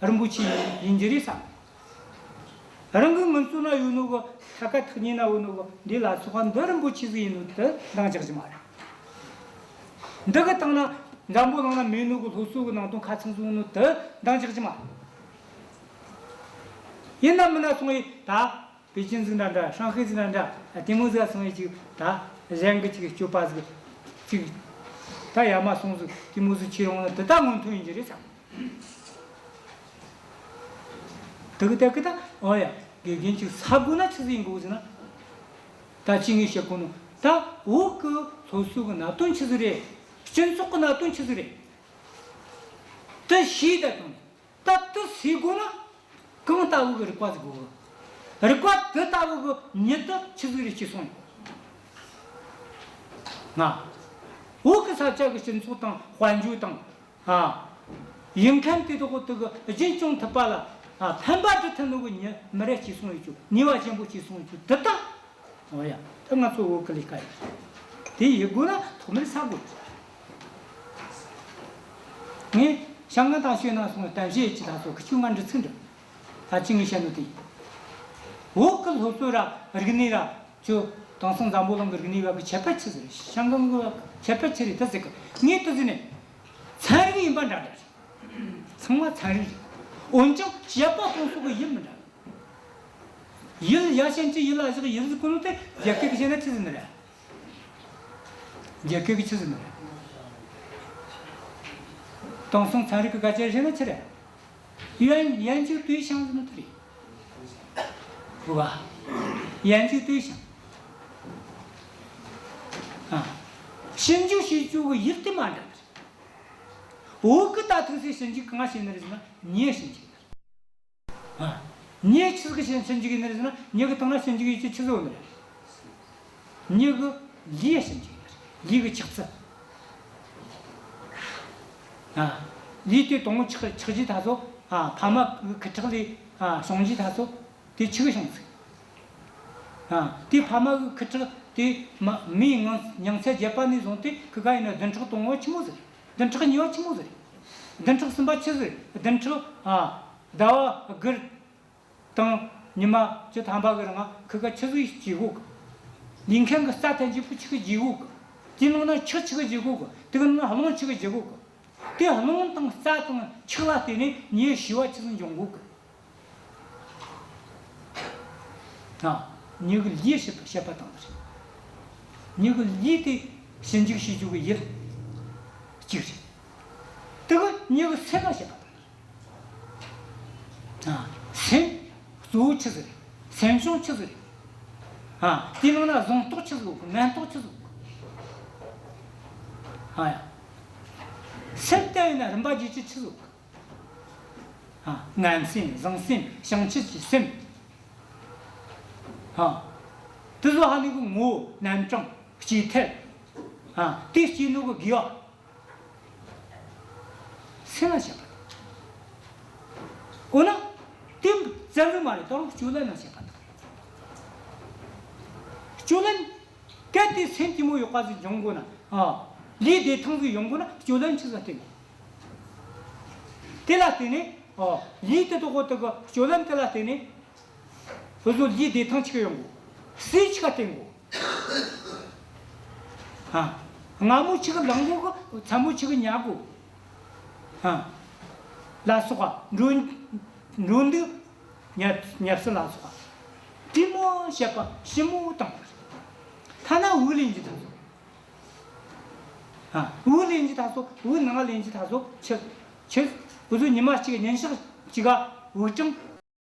རིན་པོ་ཆེ་ཡིན་རྒྱུ་རེད་བསམ། རང་གི་ངུ་ཚོ་ན་ཡོད་ནོ་གི། ས་ཁ་ཐག་ཉེ་ན་ཡོད་ནོ་གི་འདི་ལ་སོགས་པ་འདི་རིན་པོ་ཆེ་ཟིག་ཡིན་ནོ་དེ་འདང་རྒྱག་རྒྱུ་མ་རེད། འདི་གི་སྟེང་ན་འཛམ་བུ་གླིང་ན་མེད་ནོ་གི་སློབ་གསོ་གི་ནང་དོན་ཁ་ཚང་ཟིག་ཡོད་ནོ་དེ་འདང་རྒྱག་རྒྱུ་མ་རེད། ཡིན་ན་མིན་ན་སོང་ཡི་ད། པེ་ཅིན་ཟིག་འདྲ་འདྲ། ཧྲང་ཧའེ་ཟིག་འདྲ་འདྲ། དེ་མོ་ཟིག་སོང་ཡི་ཅིག་ད་གཞན་གི་ཅིག་སྤྱོད་པ་ཟིག་ཅིག་ད་ཡ་མ་སོང་ཟིག་དེ་མོ་ཟིག་ཁྱེར་ཡོང་ན་དེ་ད་སྔོན་ཐོན་ཡིན་རྒྱུ་རེད་བསམ། དེ་གི་དེ་གི་ད། འོ་ཡ། དགེ་རྒན་ཅིག་སད་དགོས་ན་ཆི་ཟིག་ཡིན་དགོས་ཟེར་ན། ད་ཅི་ངས་བཤད་གོ་ནོ། ད་བོད་གི་སློབ་གསོ་གི་གནད་དོན་ཆི་ཟིག་རེད། སྤྱི་ཚོགས་གི་གནད་དོན་ཆི་ཟིག་རེད། དེ་ཤེས་ད་དང་། ད་དེ་སེལ་དགོས་ན་གང་ལྟ་བུ་གི་རིག་པ་ཟིག་དགོས། རིག་པ་དེ་ལྟ་བུ་གི་མྱི་དེ་ཆི་ཟིག་རེད་སྐྱེ་སོང་ཡོད། ང་བོད་གི་ས་ཆ་གི་སྤྱི་ཚོགས་དང་དཔལ་འབྱོར་དང་། ཨ། ཡིན་མཁན་དེ་དག་དེ་གི་རྒྱུན་སྐྱོང་ཐུབ་པ་ལ། ཨ། ཕན་པ་སྒྲུབ་ཐུབ་ནོ་གི་མྱི་མི་རེ་སྐྱེ་སོང་ཡོད་ཅོ། ནུས་པ་ཆེན་པོ་སྐྱེ་སོང་ཡོད་ཅོ། དེ་ད། འོ་ཡ། ད་ང་ཚོ་བོད་གི་ལས་ཀ་ཡིན། དེ་ཡེད་དགོས་ན་ཐོག་མར་སད་དགོས། ངས་ཞང་ང་ད་ཤོད་ན་སོང་གཏམ་བཤད་ཅི་ད་སོ་ཁི་ཆུ་ང་འདྲི་ཚིག་འདྲི། ད་ཅི་ངས་བཤད་ནོ་དེ་ཡིན། བོད་གི་སློབ་གསོ་ར་རིག་གནས་ར་ཅོ། དེང་སང་འཛམ་བུ་གླིང་གི་རིག་གནས་བ་གི་ཁྱད་པར་ཆི་ཟིག་རེད། ཞང་ང་གི་ཁྱད་པར་ཆི་རེད་ད་ཟེར་གི། ངས་དེ་ཟེར་ནས་ཚན་རིག་ཡིན་པ་འདྲ་འདྲ་རེད། ཚང་མ་ཚན་རིག་རེད། འོན་ཀྱང་བཤད་པ་སྟོང་ཟོག་གི་ཡུལ་མི་འདྲ། ཡུལ་ཡ་ཞན་གྱི་ཡུལ་ལ་བཞག་ཡུལ་ཟེར་གོ་ནོ་དེ་རྒྱ་སྐད་གི་བཤད་ན་ཆི་ཟེར་ནི་རེད། རྒྱ་སྐད་གི་ཆི་ཟེར་ནི་རེད། དེང་སང་ཚན་རིག་གི་སྐད་ཆ་བཤད་ན་ཆི་རེད། 原，原住对象 ཟེར་ནོ་དེ་རེད། རེད་བ། 原住对象 ཨ། ཞིབ་འཇུག་བྱེད་རྒྱུ་གི་ཡུལ་དེ་མ་འདྲ་ནི་རེད། བོད་གི་ད་ཐུག་སའི་ཞིབ་འཇུག་གང་བྱེད་ནི་རེད་ཟེར་ན་མྱི་ཞིབ་འཇུག་ནི་རེད། ཨ། མྱི་ཆི་ཟིག་གི་ཞིབ་ཞིབ་འཇུག་ཡིན་ནི་རེད་ཟེར་ན་མྱི་གི་སྟེང་ན་ཞིབ་འཇུག་ཡེད་རྒྱུ་ཆི་ཟིག་ཡོད་ནི་རེད། མྱི་གི་ལུས་ཞིབ་འཇུག་ཡིན་ནི་རེད། ལུས་གི་ཆགས་ཚུལ། ཨ། ལུས་དེ་དང་པོ་ཆགས་ཆགས་རྒྱུ་ད་གཟོད། ཨ། ཕ་མ་གི་ཁུ་ཁྲག་ལས། ཨ། བྱུང་རྒྱུ་ད་གཟོད། དེ་ཆི་གི་བྱུང་ཟིག་ཨ། དེ་ཕ་མ་གི་ཁུ་ཁྲག་དེ་མ་མིའི་ངང་མྱང་ཚད་བརྒྱད་པ་ནས་བཟུང་སྟེ་ཁི་ག་ཡིན་ན་བདུན་ཕྲག་དང་པོ་ཆི་མོ་ཟིག་རེད། བདུན་ཕྲག་གཉིས་པ་ཆི་མོ་ཟིག་རེད། བདུན་ཕྲག་གསུམ་པ་ཆི་ཟིག་རེད། བདུན་ཕྲག་ཨ་ཟླ་བ་དགུ་དང་ཉི་མ་བཅུ་ཐམ་པ་གི་རིང་ང་ཁི་ག་ཆི་ཟིག་བྱེད་གོ་གི། ལུས་ཁམས་གི་རྩ་ཐམས་ཅད་པོ་ཆི་གི་བརྗེ་གོ་གི། དེའི་ནང་ན་ཁྲག་ཆི་གི་བརྗེ་གོ་གི། དེའི་ནང་ན་རླུང་ཆི་གི་བརྗེ་གོ་གི། དེ་རླུང་དང་རྩ་དང་ཁྲག་ལ་བརྟེན་ནས་མྱི་ཤི་བ་ཆི་ཟིག་འབྱུང་གོ་གི། ཨ། མྱི་གི་ལུས་ཞིབ་བཤད་པ་དང་རེད། མྱི་གི་ལུས་དེ་ཞིབ་འཇུག་བྱེད་རྒྱུ་གི་ཡུལ་གཅིག་རེད། དེ་གི་མྱི་གི་སེམས་ལ་བཤད་པ་དང་རེད། ཨ། སེམས་གཙོ་བོ་ཆི་ཟིག་རེད། སེམས་བྱུང་ཆི་ཟིག་རེད། ཨ། དེའི་ནང་ན་བཟང་རྟོག་ཆི་ཟིག་ཡོད་གི། ངན་རྟོག་ཆི་ཟིག་ཡོད་གི། ཨ་ཡ། སེམས་དེ་ཡིན་ན་རིམ་པ་བརྒྱད་ཅུ་ཆི་ཟིག་ཡོད་གི། ཨ། ངན་སེམས། བཟང་སེམས། བྱང་ཆུབ་ཀྱི་སེམས། ཨ། དེ་ཚོ་ཧ་ནི་གི་ངོ་བོ། རྣམ་གྲངས། སྐྱེ་ཐབས། ཨ། དེ་སྐྱེ་ནོ་གི་དགེ་བ། སེམས་ལ་བཤད་པ་དང་། འོ་ན་དེ་ཙམ་ཟིག་མ་རེད། ད་རུང་སྤྱོད་ལམ་ལ་བཤད་པ་དང་། སྤྱོད་ལམ། གལ་ཏེ་སེམས་བདེ་མོ་ཡག་པ་ཟིག་འབྱུང་དགོས་ན། ཨ། ལུས་བདེ་ཐང་ཟིག་ཡོང་དགོས་ན་སྤྱོད་ལམ་ཆི་ཟིག་བསྟེན་དགོས། དེ་ལ་བརྟེན་ནས། ཨོ། ལུས་དེ་དག་གོ་དེ་གི་སྤྱོད་ལམ་དེ་ལ་བརྟེན་ནས། འུ་ཚོ་ལུས་བདེ་ཐང་ཆི་གི་ཡོང་དགོས། ཟས་ཆི་ག་བསྟེན་དགོས། ཨ། སྔ་མོ་ཆི་གི་ལངས་དགོས་གི། མཚན་མོ་ཆི་གི་ཉལ་དགོས། ཨ། ལ་སོགས་པ། འགྲོ་འགྲོ་འདུག་ཉལ་ཉལ་ས་ལ་སོགས་པ། དེ་མོ་བཤད་པ་ཞིབ་མོ་བཏང་བ་རེད། ཐ་ན་དབུགས་ལེན་རྒྱུ་ད་གཟོད། ཨ། དབུགས་ལེན་རྒྱུ་ད་གཟོད། དབུགས་ནང་ལེན་རྒྱུ་ད་གཟོད། ཆི་ཆི། འུ་ཚོ་ཉི་མ་གཅིག་ཉིན་ཞག་གཅིག་ག་དབུགས་གྲངས་